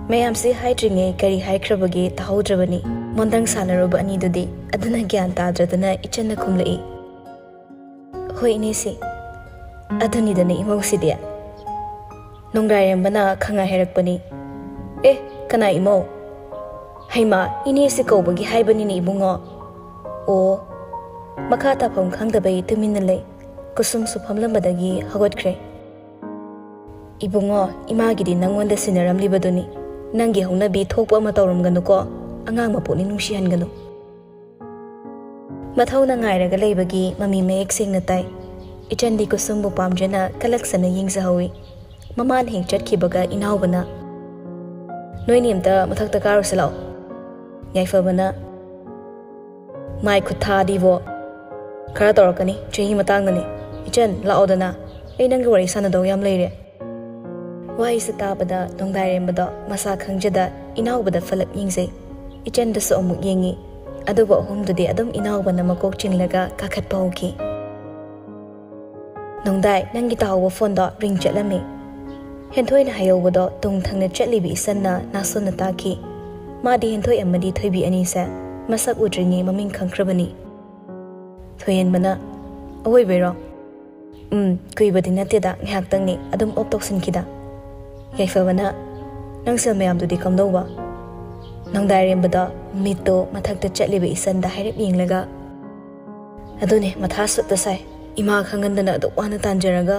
ꯃꯌꯥꯝꯁꯤ ꯍꯥꯏꯗ꯭ꯔꯤꯉꯩ ꯀꯔꯤ ꯍꯥꯏꯈ꯭ꯔꯕꯒꯦ ꯇꯥꯍꯧꯗ꯭ꯔꯕꯅꯤ꯫ ꯃꯣꯟꯗꯪ ꯁꯥꯟꯅꯔꯨꯕ ꯑꯅꯤꯗꯨꯗꯤ ꯑꯗꯨꯅ ꯒ꯭ꯌꯥꯟ ꯇꯥꯗ꯭ꯔꯗꯅ ꯏꯆꯟꯅ ꯈꯨꯝꯂꯛꯏ꯫ "ꯍꯣꯏ ꯏꯅꯦꯁꯤ, ꯑꯗꯨꯅꯤꯗꯅ ꯏꯃꯧꯁꯤꯗꯤ꯫" ꯅꯣꯡꯗꯥꯏꯔꯦꯝꯕꯅ ꯈꯪꯉ ꯍꯥꯏꯔꯛꯄꯅꯤ꯫ "ꯑꯦ, ꯀꯅꯥ ꯏꯃꯧ? ꯍꯩꯃꯥ, ꯏꯅꯦꯁꯤ ꯀꯧꯕꯒꯤ ꯍꯥꯏꯕꯅꯤꯅꯦ ꯏꯕꯨꯡꯉꯣ꯫ ꯑꯣ꯫" ꯃꯈꯥ ꯇꯥꯐꯝ ꯈꯪꯗꯕꯩ ꯇꯨꯃꯤꯟꯅ ꯂꯩ꯫ ꯀꯨꯁꯨꯝꯁꯨ ꯐꯝꯂꯝꯕꯗꯒꯤ ꯍꯧꯒꯠꯈ꯭ꯔꯦ꯫ "ꯏꯕꯨꯡꯉꯣ, ꯏꯃꯥꯒꯤꯗꯤ ꯅꯪꯉꯣꯟꯗ ꯁꯤꯟꯅꯔꯝꯂꯤꯕꯗꯨꯅꯤ꯫ ꯅꯪꯒꯤ ꯍꯧꯅꯕꯤ ꯊꯣꯛꯄ ꯑꯃ ꯇꯧꯔꯝꯒꯅꯨꯀꯣ꯫ ꯑꯉꯥꯡ ꯃꯄꯣꯛꯅꯤ ꯅꯨꯡꯁꯤꯍꯟꯒꯅꯨ꯫" ꯃꯊꯧꯅ ꯉꯥꯏꯔꯒ ꯂꯩꯕꯒꯤ ꯃꯃꯤ ꯃꯌꯦꯛ ꯁꯦꯡꯅ ꯇꯥꯏ꯫ ꯏꯆꯟꯗꯤ ꯀꯨꯁꯨꯝꯕꯨ ꯄꯥꯝꯖꯅ ꯀꯂꯛꯆꯅ ꯌꯦꯡꯖꯍꯧꯏ꯫ ꯃꯃꯥꯅ ꯍꯦꯛ ꯆꯠꯈꯤꯕꯒ ꯏꯅꯥꯎꯕꯅ, "ꯅꯣꯏꯅꯤ ꯑꯝꯇ ꯃꯊꯛꯇ ꯀꯥꯔꯨꯁꯤ ꯂꯥꯛꯑꯣ꯫" ꯌꯥꯏꯐꯕꯅ, "ꯃꯥꯏ ꯈꯨꯠꯊꯥꯗꯤꯕꯣ, ꯈꯔ ꯇꯧꯔꯛꯀꯅꯤ, ꯆꯍꯤ ꯃꯇꯥꯡꯗꯅꯤ꯫ "ꯏꯆꯟ, ꯂꯥꯛꯑꯣꯗꯅ, ꯑꯩ ꯅꯪꯒ ꯋꯥꯔꯤ ꯁꯥꯟꯅꯗꯧ ꯌꯥꯝ ꯂꯩꯔꯦ"꯫ ꯋꯥꯍꯩꯁꯦ ꯇꯥꯕꯗ ꯅꯣꯡꯗꯥꯏꯔꯦꯝꯕꯗꯣ ꯃꯁꯥ ꯈꯪꯖꯗ ꯏꯅꯥꯎꯕꯗ ꯐꯂꯞ ꯌꯦꯡꯖꯩ꯫ ꯏꯆꯟꯗꯁꯨ ꯑꯃꯨꯛ ꯌꯦꯡꯉꯤ꯫ ꯑꯗꯨꯕꯨ ꯑꯍꯨꯝꯗꯨꯗꯤ ꯑꯗꯨꯝ ꯏꯅꯥꯎꯕꯅ ꯃꯀꯣꯛ ꯆꯤꯡꯂꯒ ꯀꯥꯈꯠꯄ ꯍꯧꯈꯤ꯫ "ꯅꯣꯡꯗꯥꯏ, ꯅꯪꯒꯤ ꯇꯥꯍꯧꯕ ꯐꯣꯟꯗꯣ ꯔꯤꯡ ꯆꯠꯂꯝꯃꯤ"꯫ ꯍꯦꯟꯊꯣꯏꯅ ꯍꯥꯏꯍꯧꯕꯗꯣ ꯇꯨꯡ ꯊꯪꯅ ꯆꯠꯂꯤꯕ ꯏꯆꯟꯅ ꯅꯥꯁꯣꯟꯅ ꯇꯥꯈꯤ꯫ ꯃꯥꯗꯤ ꯍꯦꯟꯊꯣꯏ ꯑꯃꯗꯤ ꯊꯣꯏꯕꯤ ꯑꯅꯤꯁꯦ ꯃꯁꯛ ꯎꯗ꯭ꯔꯤꯉꯩ ꯃꯃꯤꯡ ꯈꯪꯈ꯭ꯔꯕꯅꯤ꯫ ꯊꯣꯏꯍꯦꯟꯕꯅ, "ꯑꯋꯣꯏꯕꯩꯔꯣ? ꯎꯝ, ꯀꯨꯏꯕꯗꯤ ꯅꯠꯇꯦꯗ, ꯉꯥꯏꯍꯥꯛꯇꯪꯅꯤ, ꯑꯗꯨꯝ ꯑꯣꯞ ꯇꯧꯁꯤꯟꯈꯤꯗ"꯫ ꯌꯥꯏꯐꯕꯅ, "ꯅꯪ ꯁꯦꯜ ꯃꯌꯥꯝꯗꯨꯗꯤ ꯀꯝꯗꯧꯕ?" ꯅꯣꯡꯗꯥꯏꯔꯦꯝꯕꯗ ꯃꯤꯠꯇꯣ ꯃꯊꯛꯇ ꯆꯠꯂꯤꯕ ꯏꯆꯟꯗ ꯍꯥꯏꯔꯞ ꯌꯦꯡꯂꯒ, "ꯑꯗꯨꯅꯦ, ꯃꯊꯥ ꯁꯨꯠꯇ ꯁꯥꯏ꯫ ꯏꯃꯥ ꯈꯪꯍꯟꯗꯅ ꯑꯗꯨꯛ ꯋꯥꯅ ꯇꯥꯟꯖꯔꯒ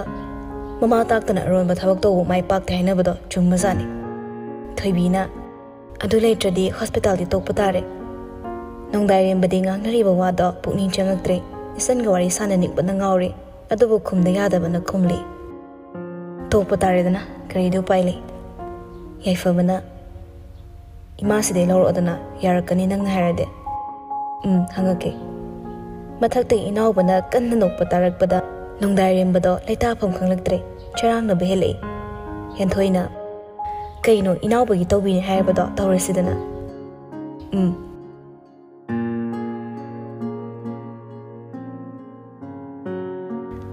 ꯃꯃꯥ ꯇꯥꯛꯇꯅ ꯑꯔꯣꯟꯕ ꯊꯕꯛ ꯇꯧꯕ ꯃꯥꯏ ꯄꯥꯛꯇꯦ ꯍꯥꯏꯅꯕꯗꯣ ꯆꯨꯝꯕꯖꯥꯠꯅꯤ"꯫ ꯊꯣꯏꯕꯤꯅ, "ꯑꯗꯨ ꯂꯩꯇ꯭ꯔꯗꯤ ꯍꯣꯁꯄꯤꯇꯥꯜꯗꯤ ꯇꯣꯛꯄ ꯇꯥꯔꯦ"꯫ ꯅꯣꯡꯗꯥꯏꯔꯦꯝꯕꯗꯤ ꯉꯥꯡꯅꯔꯤꯕ ꯋꯥꯗꯣ ꯄꯨꯛꯅꯤꯡ ꯆꯪꯉꯛꯇ꯭ꯔꯦ꯫ ꯏꯆꯟꯒ ꯋꯥꯔꯤ ꯁꯥꯟꯅꯅꯤꯡꯕꯅ ꯉꯥꯎꯔꯦ꯫ ꯑꯗꯨꯕꯨ ꯈꯨꯝꯗ ꯌꯥꯗꯕꯅ ꯈꯨꯝꯂꯤ꯫ "ꯇꯣꯛꯄ ꯇꯥꯔꯦꯗꯅ, ꯀꯔꯤꯗꯤ ꯎꯄꯥꯏ ꯂꯩ"꯫ ꯌꯥꯏꯐꯕꯅ, "ꯏꯃꯥꯁꯤꯗꯩ ꯂꯧꯔꯛꯑꯣꯗꯅ, ꯌꯥꯔꯛꯀꯅꯤ ꯅꯪꯅ ꯍꯥꯏꯔꯗꯤ"꯫ "ꯎꯝ, ꯍꯪꯉꯛꯀꯦ"꯫ ꯃꯊꯛꯇꯒꯤ ꯏꯅꯥꯎꯕꯅ ꯀꯟꯅ ꯅꯣꯛꯄ ꯇꯥꯔꯛꯄꯗ ꯅꯣꯡꯗꯥꯏꯔꯦꯝꯕꯗꯣ ꯂꯩꯇꯥꯐꯝ ꯈꯪꯂꯛꯇ꯭ꯔꯦ, ꯆꯔꯥꯡꯅꯕ ꯍꯦꯜꯂꯛꯏ꯫ ꯍꯦꯟꯊꯣꯏꯅ, "ꯀꯩꯅꯣ, ꯏꯅꯥꯎꯕꯒꯤ ꯇꯧꯕꯤꯅꯤ ꯍꯥꯏꯔꯕꯗꯣ ꯇꯧꯔꯁꯤꯗꯅ"꯫ "ꯎꯝ"꯫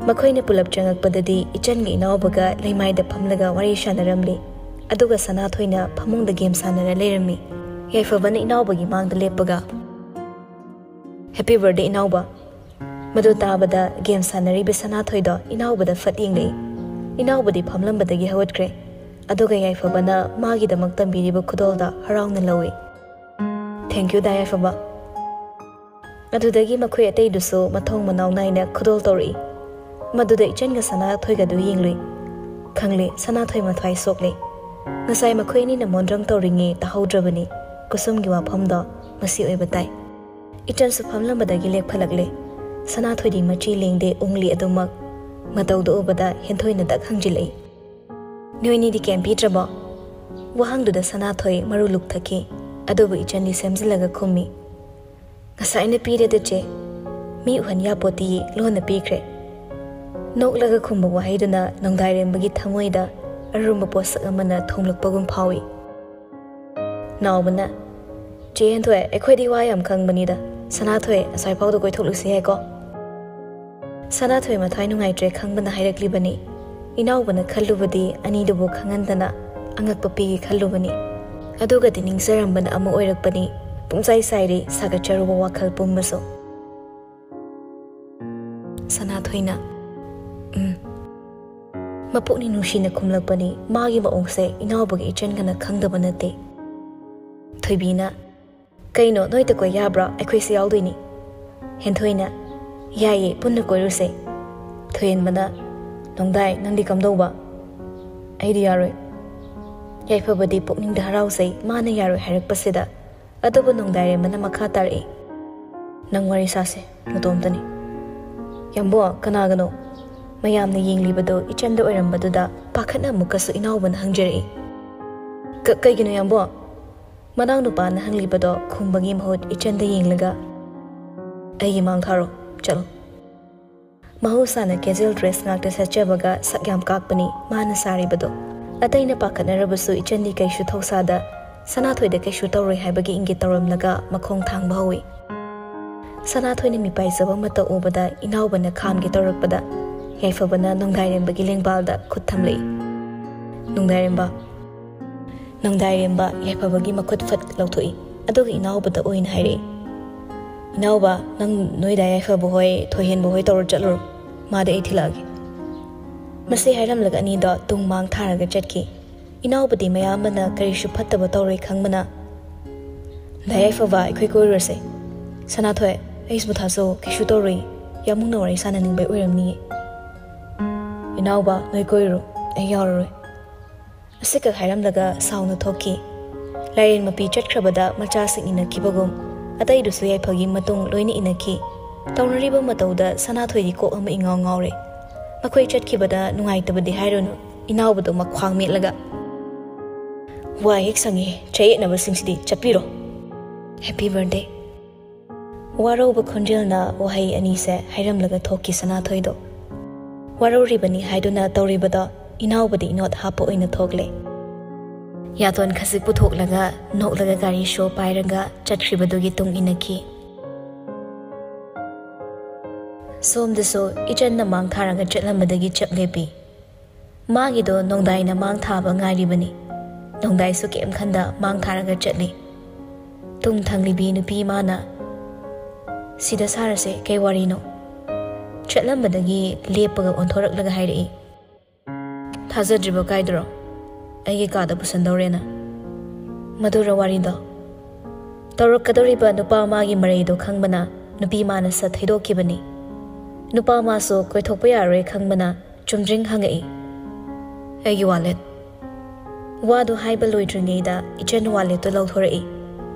ꯃꯈꯣꯏꯅ ꯄꯨꯂꯞ ꯆꯪꯉꯛꯄꯗꯗꯤ ꯏꯆꯟꯒ ꯏꯅꯥꯎꯕꯒ ꯂꯩꯃꯥꯏꯗ ꯐꯝꯂꯒ ꯋꯥꯔꯤ ꯁꯥꯟꯅꯔꯝꯂꯤ꯫ ꯑꯗꯨꯒ ꯁꯅꯥꯊꯣꯏꯅ ꯐꯃꯨꯡꯗ ꯒꯦꯝ ꯁꯥꯟꯅꯔ ꯂꯩꯔꯝꯃꯤ꯫ ꯌꯥꯏꯐꯕꯅ ꯏꯅꯥꯎꯕꯒꯤ ꯃꯥꯡꯗ ꯂꯦꯞꯄꯒ, "Happy birthday, ꯏꯅꯥꯎꯕ"꯫ ꯃꯗꯨ ꯇꯥꯕꯗ ꯒꯦꯝ ꯁꯥꯟꯅꯔꯤꯕ ꯁꯅꯥꯊꯣꯏꯗꯣ ꯏꯅꯥꯎꯕꯗ ꯐꯠ ꯌꯦꯡꯂꯛꯏ꯫ ꯏꯅꯥꯎꯕꯗꯤ ꯐꯝꯂꯝꯕꯗꯒꯤ ꯍꯧꯒꯠꯈ꯭ꯔꯦ꯫ ꯑꯗꯨꯒ ꯌꯥꯏꯐꯕꯅ ꯃꯥꯒꯤꯗꯃꯛ ꯇꯝꯕꯤꯔꯤꯕ ꯈꯨꯗꯣꯜꯗ ꯍꯔꯥꯎꯅ ꯂꯧꯏ꯫ "Thank you, ꯗꯥ ꯌꯥꯏꯐꯕ"꯫ ꯑꯗꯨꯗꯒꯤ ꯃꯈꯣꯏ ꯑꯇꯩꯗꯨꯁꯨ ꯃꯊꯧ ꯃꯅꯥꯎ ꯅꯥꯏꯅ ꯈꯨꯗꯣꯜ ꯇꯧꯔꯛꯏ꯫ ꯃꯗꯨꯗ ꯏꯆꯟꯒ ꯁꯅꯥꯊꯣꯏꯒꯗꯨ ꯌꯦꯡꯂꯨꯏ꯫ ꯈꯪꯂꯦ, ꯁꯅꯥꯊꯣꯏ ꯃꯊ꯭ꯋꯥꯏ ꯁꯣꯛꯂꯦ꯫ ꯉꯁꯥꯏ ꯃꯈꯣꯏ ꯑꯅꯤꯅ ꯃꯣꯟꯗ꯭ꯔꯪ ꯇꯧꯔꯤꯉꯩ ꯇꯥꯍꯧꯗ꯭ꯔꯕꯅꯤ ꯀꯨꯁꯨꯝꯒꯤ ꯋꯥꯐꯝꯗꯣ ꯃꯁꯤ ꯑꯣꯏꯕ ꯇꯥꯏ꯫ ꯏꯆꯟꯁꯨ ꯐꯝꯂꯝꯕꯗꯒꯤ ꯂꯦꯞꯈꯠꯂꯛꯂꯦ꯫ ꯁꯅꯥꯊꯣꯏꯗꯤ ꯃꯆꯤ ꯂꯦꯡꯗꯦ, ꯎꯪꯂꯤ ꯑꯗꯨꯃꯛ꯫ ꯃꯇꯧꯗꯨ ꯎꯕꯗ ꯍꯦꯟꯊꯣꯏꯅ ꯗꯛ ꯍꯪꯖꯤꯜꯂꯛꯏ꯫ "ꯅꯣꯏꯅꯤꯗꯤ ꯀꯩꯝ ꯄꯤꯗ꯭ꯔꯕꯣ?" ꯋꯥꯍꯪꯗꯨꯗ ꯁꯅꯥꯊꯣꯏ ꯃꯔꯨ ꯂꯨꯛꯊꯈꯤ꯫ ꯑꯗꯨꯕꯨ ꯏꯆꯟꯗꯤ ꯁꯦꯝꯖꯤꯜꯂꯒ ꯈꯨꯝꯃꯤ, "ꯉꯁꯥꯏꯅ ꯄꯤꯔꯦꯗ ꯆꯦ, ꯃꯤ ꯎꯍꯟ ꯌꯥꯄꯣꯠꯇꯤꯌꯦ, ꯂꯣꯟꯅ ꯄꯤꯈ꯭ꯔꯦ"꯫ ꯅꯣꯛꯂꯒ ꯈꯨꯝꯕ ꯋꯥꯍꯩꯗꯨꯅ ꯅꯣꯡꯗꯥꯏꯔꯦꯝꯕꯒꯤ ꯊꯃꯣꯏꯗ ꯑꯔꯨꯝꯕ ꯄꯣꯠꯁꯛ ꯑꯃꯅ ꯊꯣꯝꯂꯛꯄꯒꯨꯝ ꯐꯥꯎꯏ꯫ ꯅꯥꯎꯕꯅ, "ꯆꯦ ꯍꯦꯟꯊꯣꯏ, ꯑꯩꯈꯣꯏꯗꯤ ꯋꯥ ꯌꯥꯝ ꯈꯪꯕꯅꯤꯗ, ꯁꯅꯥꯊꯣꯏ, ꯑꯁ꯭ꯋꯥꯏꯐꯥꯎꯗ ꯀꯣꯏꯊꯣꯛꯂꯨꯁꯤ ꯍꯥꯏꯀꯣ?" ꯁꯅꯥꯊꯣꯏ ꯃꯊ꯭ꯋꯥꯏ ꯅꯨꯡꯉꯥꯏꯇ꯭ꯔꯦ ꯈꯪꯕꯅ ꯍꯥꯏꯔꯛꯂꯤꯕꯅꯤ꯫ ꯏꯅꯥꯎꯕꯅ ꯈꯜꯂꯨꯕꯗꯤ ꯑꯅꯤꯗꯨꯕꯨ ꯈꯪꯍꯟꯗꯅ ꯑꯉꯛꯄ ꯄꯤꯒꯦ ꯈꯜꯂꯨꯕꯅꯤ꯫ ꯑꯗꯨꯒꯗꯤ ꯅꯤꯡꯖꯔꯝꯕꯅ ꯑꯃ ꯑꯣꯏꯔꯛꯄꯅꯤ, ꯄꯨꯡꯆꯥꯏ ꯆꯥꯏꯔꯤ ꯁꯥꯒꯠꯆꯔꯨꯕ ꯋꯥꯈꯜ ꯄꯨꯝꯕꯁꯨ꯫ ꯁꯅꯥꯊꯣꯏꯅ, "ꯎꯝ"꯫ ꯃꯄꯨꯛꯅꯤꯡ ꯅꯨꯡꯁꯤꯅ ꯈꯨꯝꯂꯛꯄꯅꯤ꯫ ꯃꯥꯒꯤ ꯃꯑꯣꯡꯁꯦ ꯏꯅꯥꯎꯕꯒ ꯏꯆꯟꯒꯅ ꯈꯪꯗꯕ ꯅꯠꯇꯦ꯫ ꯊꯣꯏꯕꯤꯅ, "ꯀꯩꯅꯣ, ꯅꯣꯏꯗ ꯀꯣꯏ ꯌꯥꯕ꯭ꯔꯣ? ꯑꯩꯈꯣꯏꯁꯨ ꯌꯥꯎꯗꯣꯏꯅꯤ"꯫ ꯍꯦꯟꯊꯣꯏꯅ, "ꯌꯥꯏꯌꯦ, ꯄꯨꯟꯅ ꯀꯣꯏꯔꯨꯁꯦ"꯫ ꯊꯣꯏꯍꯦꯟꯕꯅ, "ꯅꯣꯡꯗꯥꯏ, ꯅꯪꯗꯤ ꯀꯝꯗꯧꯕ?" "ꯑꯩꯗꯤ ꯌꯥꯔꯣꯏ"꯫ ꯌꯥꯏꯐꯕꯗꯤ ꯄꯨꯛꯅꯤꯡꯗ ꯍꯔꯥꯎꯖꯩ, ꯃꯥꯅ ꯌꯥꯔꯣꯏ ꯍꯥꯏꯔꯛꯄꯁꯤꯗ꯫ ꯑꯗꯨꯕꯨ ꯅꯣꯡꯗꯥꯏꯔꯦꯝꯕꯅ ꯃꯈꯥ ꯇꯥꯔꯛꯏ, "ꯅꯪ ꯋꯥꯔꯤ ꯁꯥꯁꯦ, ꯅꯇꯣꯝꯇꯅꯤ"꯫ "ꯌꯥꯝꯕꯣ, ꯀꯅꯥꯒꯅꯣ?" ꯃꯌꯥꯝꯅ ꯌꯦꯡꯂꯤꯕꯗꯨ ꯏꯆꯟꯗ ꯑꯣꯏꯔꯝꯕꯗꯨꯗ ꯄꯥꯈꯠꯅ ꯑꯃꯨꯛꯀꯁꯨ ꯏꯅꯥꯎꯕꯅ ꯍꯪꯖꯔꯛꯏ꯫ "ꯀ-, ꯀꯩꯒꯤꯅꯣ ꯌꯥꯝꯕꯣ?" ꯃꯅꯥꯎꯅꯨꯄꯥꯅ ꯍꯪꯂꯤꯕꯗꯣ ꯈꯨꯝꯕꯒꯤ ꯃꯍꯨꯠ ꯏꯆꯟꯗ ꯌꯦꯡꯂꯒ, "ꯑꯩꯒꯤ ꯃꯥꯡ ꯊꯥꯔꯣ, ꯆꯠꯂꯣ"꯫ ꯃꯍꯧꯁꯥꯅ casual dress ꯉꯥꯛꯇ ꯁꯦꯠꯆꯕꯒ ꯁꯛ ꯌꯥꯝ ꯀꯥꯛꯄꯅꯤ ꯃꯥꯅ ꯁꯥꯔꯤꯕꯗꯣ꯫ ꯑꯇꯩꯅ ꯄꯥꯈꯠꯅꯔꯕꯁꯨ ꯏꯆꯟꯗꯤ ꯀꯩꯁꯨ ꯊꯧꯁꯥꯗ, ꯁꯅꯥꯊꯣꯏꯗ ꯀꯩꯁꯨ ꯇꯧꯔꯣꯏ ꯍꯥꯏꯕꯒꯤ ꯏꯪꯒꯤꯠ ꯇꯧꯔꯝꯂꯒ ꯃꯈꯣꯡ ꯊꯥꯡꯕ ꯍꯧꯏ꯫ ꯁꯅꯥꯊꯣꯏꯅ ꯃꯤꯄꯥꯏꯖꯕ ꯃꯇꯧ ꯎꯕꯗ ꯏꯅꯥꯎꯕꯅ ꯈꯥꯝꯒꯦ ꯇꯧꯔꯛꯄꯗ, ꯌꯥꯏꯐꯕꯅ ꯅꯣꯡꯗꯥꯏꯔꯦꯝꯕꯒꯤ ꯂꯦꯡꯕꯥꯜꯗ ꯈꯨꯠ ꯊꯝꯂꯛꯏ꯫ ꯅꯣꯡꯗꯥꯏꯔꯦꯝꯕ꯫ ꯅꯣꯡꯗꯥꯏꯔꯦꯝꯕ ꯌꯥꯏꯐꯕꯒꯤ ꯃꯈꯨꯠ ꯐꯠ ꯂꯧꯊꯣꯛꯏ, ꯑꯗꯨꯒ ꯏꯅꯥꯎꯕꯗ ꯑꯣꯏꯅ ꯍꯥꯏꯔꯛꯏ, "ꯏꯅꯥꯎꯕ, ꯅꯪ ꯅꯣꯏꯗꯥ ꯌꯥꯏꯐꯕ ꯍꯣꯏ, ꯊꯣꯏꯍꯦꯟꯕ ꯍꯣꯏ ꯇꯧꯔ ꯆꯠꯂꯨꯔꯣ, ꯃꯥꯗꯤ ꯑꯩ ꯊꯤꯜꯂꯛꯑꯒꯦ"꯫ ꯃꯁꯤ ꯍꯥꯏꯔꯝꯂꯒ ꯑꯅꯤꯗꯣ ꯇꯨꯡ ꯃꯥꯡ ꯊꯥꯔꯒ ꯆꯠꯈꯤ꯫ ꯏꯅꯥꯎꯕꯗꯤ ꯃꯌꯥꯝꯕꯅ ꯀꯔꯤꯁꯨ ꯐꯠꯇꯕ ꯇꯧꯔꯣꯏ ꯈꯪꯕꯅ, "ꯗꯥ ꯌꯥꯏꯐꯕ, ꯑꯩꯈꯣꯏ ꯀꯣꯏꯔꯨꯔꯁꯦ"꯫ ꯁꯅꯥꯊꯣꯏ, "ꯑꯩꯁꯨ ꯃꯊꯥꯁꯨ ꯀꯩꯁꯨ ꯇꯧꯔꯣꯏ, ꯌꯥꯝꯕꯨꯡꯅ ꯋꯥꯔꯤ ꯁꯥꯟꯅꯅꯤꯡꯕꯩ ꯑꯣꯏꯔꯝꯅꯤꯌꯦ"꯫ "ꯏꯅꯥꯎꯕ, ꯅꯣꯏ ꯀꯣꯏꯔꯨꯔꯣ, ꯑꯩ ꯌꯥꯎꯔꯔꯣꯏ"꯫ ꯑꯁꯤꯈꯛ ꯍꯥꯏꯔꯝꯂꯒ ꯁꯥꯎꯅ ꯊꯣꯛꯈꯤ꯫ ꯂꯥꯏꯔꯦꯟ ꯃꯄꯤ ꯆꯠꯈ꯭ꯔꯕꯗ ꯃꯆꯥꯁꯤꯡ ꯏꯟꯅꯈꯤꯕꯒꯨꯝ, ꯑꯇꯩꯗꯨꯁꯨ ꯌꯥꯏꯐꯒꯤ ꯃꯇꯨꯡ ꯂꯣꯏꯅ ꯏꯟꯅꯈꯤ꯫ ꯇꯧꯅꯔꯤꯕ ꯃꯇꯧꯗ ꯁꯅꯥꯊꯣꯏꯗꯤ ꯀꯣꯛ ꯑꯃ ꯏꯉꯥꯎ ꯉꯥꯎꯔꯦ꯫ ꯃꯈꯣꯏ ꯆꯠꯈꯤꯕꯗ ꯅꯨꯡꯉꯥꯏꯇꯕꯗꯤ ꯍꯥꯏꯔꯨꯅꯨ, ꯏꯅꯥꯎꯕꯗꯣ ꯃꯈ꯭ꯋꯥꯡ ꯃꯦꯠꯂꯒ, "ꯋꯥ ꯍꯦꯛ ꯁꯪꯉꯦ, ꯆꯌꯦꯠꯅꯕꯁꯤꯡꯁꯤꯗꯤ ꯆꯠꯄꯤꯔꯣ꯫ Happy birthday"꯫ ꯋꯥꯔꯧꯕ ꯈꯣꯟꯖꯦꯜꯅ ꯋꯥꯍꯩ ꯑꯅꯤꯁꯦ ꯍꯥꯏꯔꯝꯂꯒ ꯊꯣꯛꯈꯤ ꯁꯅꯥꯊꯣꯏꯗꯣ꯫ ꯋꯥꯔꯧꯔꯤꯕꯅꯤ ꯍꯥꯏꯗꯨꯅ ꯇꯧꯔꯤꯕꯗꯣ ꯏꯅꯥꯎꯕꯗꯤ ꯏꯅꯣꯠ ꯍꯥꯞꯄ ꯑꯣꯏꯅ ꯊꯣꯛꯂꯦ꯫ ꯌꯥꯇꯣꯟ ꯈꯖꯤꯛ ꯄꯨꯊꯣꯛꯂꯒ ꯅꯣꯛꯂꯒ ꯒꯥꯔꯤ ꯁꯣ ꯄꯥꯏꯔꯒ ꯆꯠꯈ꯭ꯔꯤꯕꯗꯨꯒꯤ ꯇꯨꯡ ꯏꯟꯅꯈꯤ꯫ ꯁꯣꯝꯗꯁꯨ ꯏꯆꯟꯅ ꯃꯥꯡ ꯊꯥꯔꯒ ꯆꯠꯂꯝꯕꯗꯒꯤ ꯆꯞ ꯂꯦꯞꯄꯤ꯫ ꯃꯥꯒꯤꯗꯣ ꯅꯣꯡꯗꯥꯏꯅ ꯃꯥꯡ ꯊꯥꯕ ꯉꯥꯏꯔꯤꯕꯅꯤ꯫ ꯅꯣꯡꯗꯥꯏꯁꯨ ꯀꯩꯝ ꯈꯟꯗ ꯃꯥꯡ ꯊꯥꯔꯒ ꯆꯠꯂꯤ꯫ ꯇꯨꯡ ꯊꯪꯂꯤꯕꯤ ꯅꯨꯄꯤ ꯃꯥꯅ, "ꯁꯤꯗ ꯁꯥꯔꯁꯦ, ꯀꯩ ꯋꯥꯔꯤꯅꯣ?" ꯆꯠꯂꯝꯕꯗꯒꯤ ꯂꯦꯞꯄꯒ ꯑꯣꯟꯊꯣꯔꯛꯂꯒ ꯍꯥꯏꯔꯛꯏ, "ꯊꯥꯖꯗ꯭ꯔꯤꯕ ꯀꯥꯏꯗꯨꯔꯣ? ꯑꯩꯒꯤ ꯀꯥꯗ ꯄꯨꯁꯟꯗꯧꯔꯦꯅ꯫ ꯃꯗꯨꯔ ꯋꯥꯔꯤꯗꯣ?" ꯇꯧꯔꯛꯀꯗꯧꯔꯤꯕ ꯅꯨꯄꯥ ꯃꯥꯒꯤ ꯃꯔꯩꯗꯣ ꯈꯪꯕꯅ ꯅꯨꯄꯤ ꯃꯥꯅ ꯁꯠ ꯊꯩꯗꯣꯛꯈꯤꯕꯅꯤ꯫ ꯅꯨꯄꯥ ꯃꯥꯁꯨ ꯀꯣꯏꯊꯣꯛꯄ ꯌꯥꯔꯣꯏ ꯈꯪꯕꯅ ꯆꯨꯝꯗ꯭ꯔꯤꯡ ꯍꯪꯉꯛꯏ, "ꯑꯩꯒꯤ ꯋꯥꯂꯦꯠ?" ꯋꯥꯗꯨ ꯍꯥꯏꯕ ꯂꯣꯏꯗ꯭ꯔꯤꯉꯩꯗ ꯏꯆꯟ ꯋꯥꯂꯦꯠꯇꯨ ꯂꯧꯊꯣꯔꯛꯏ꯫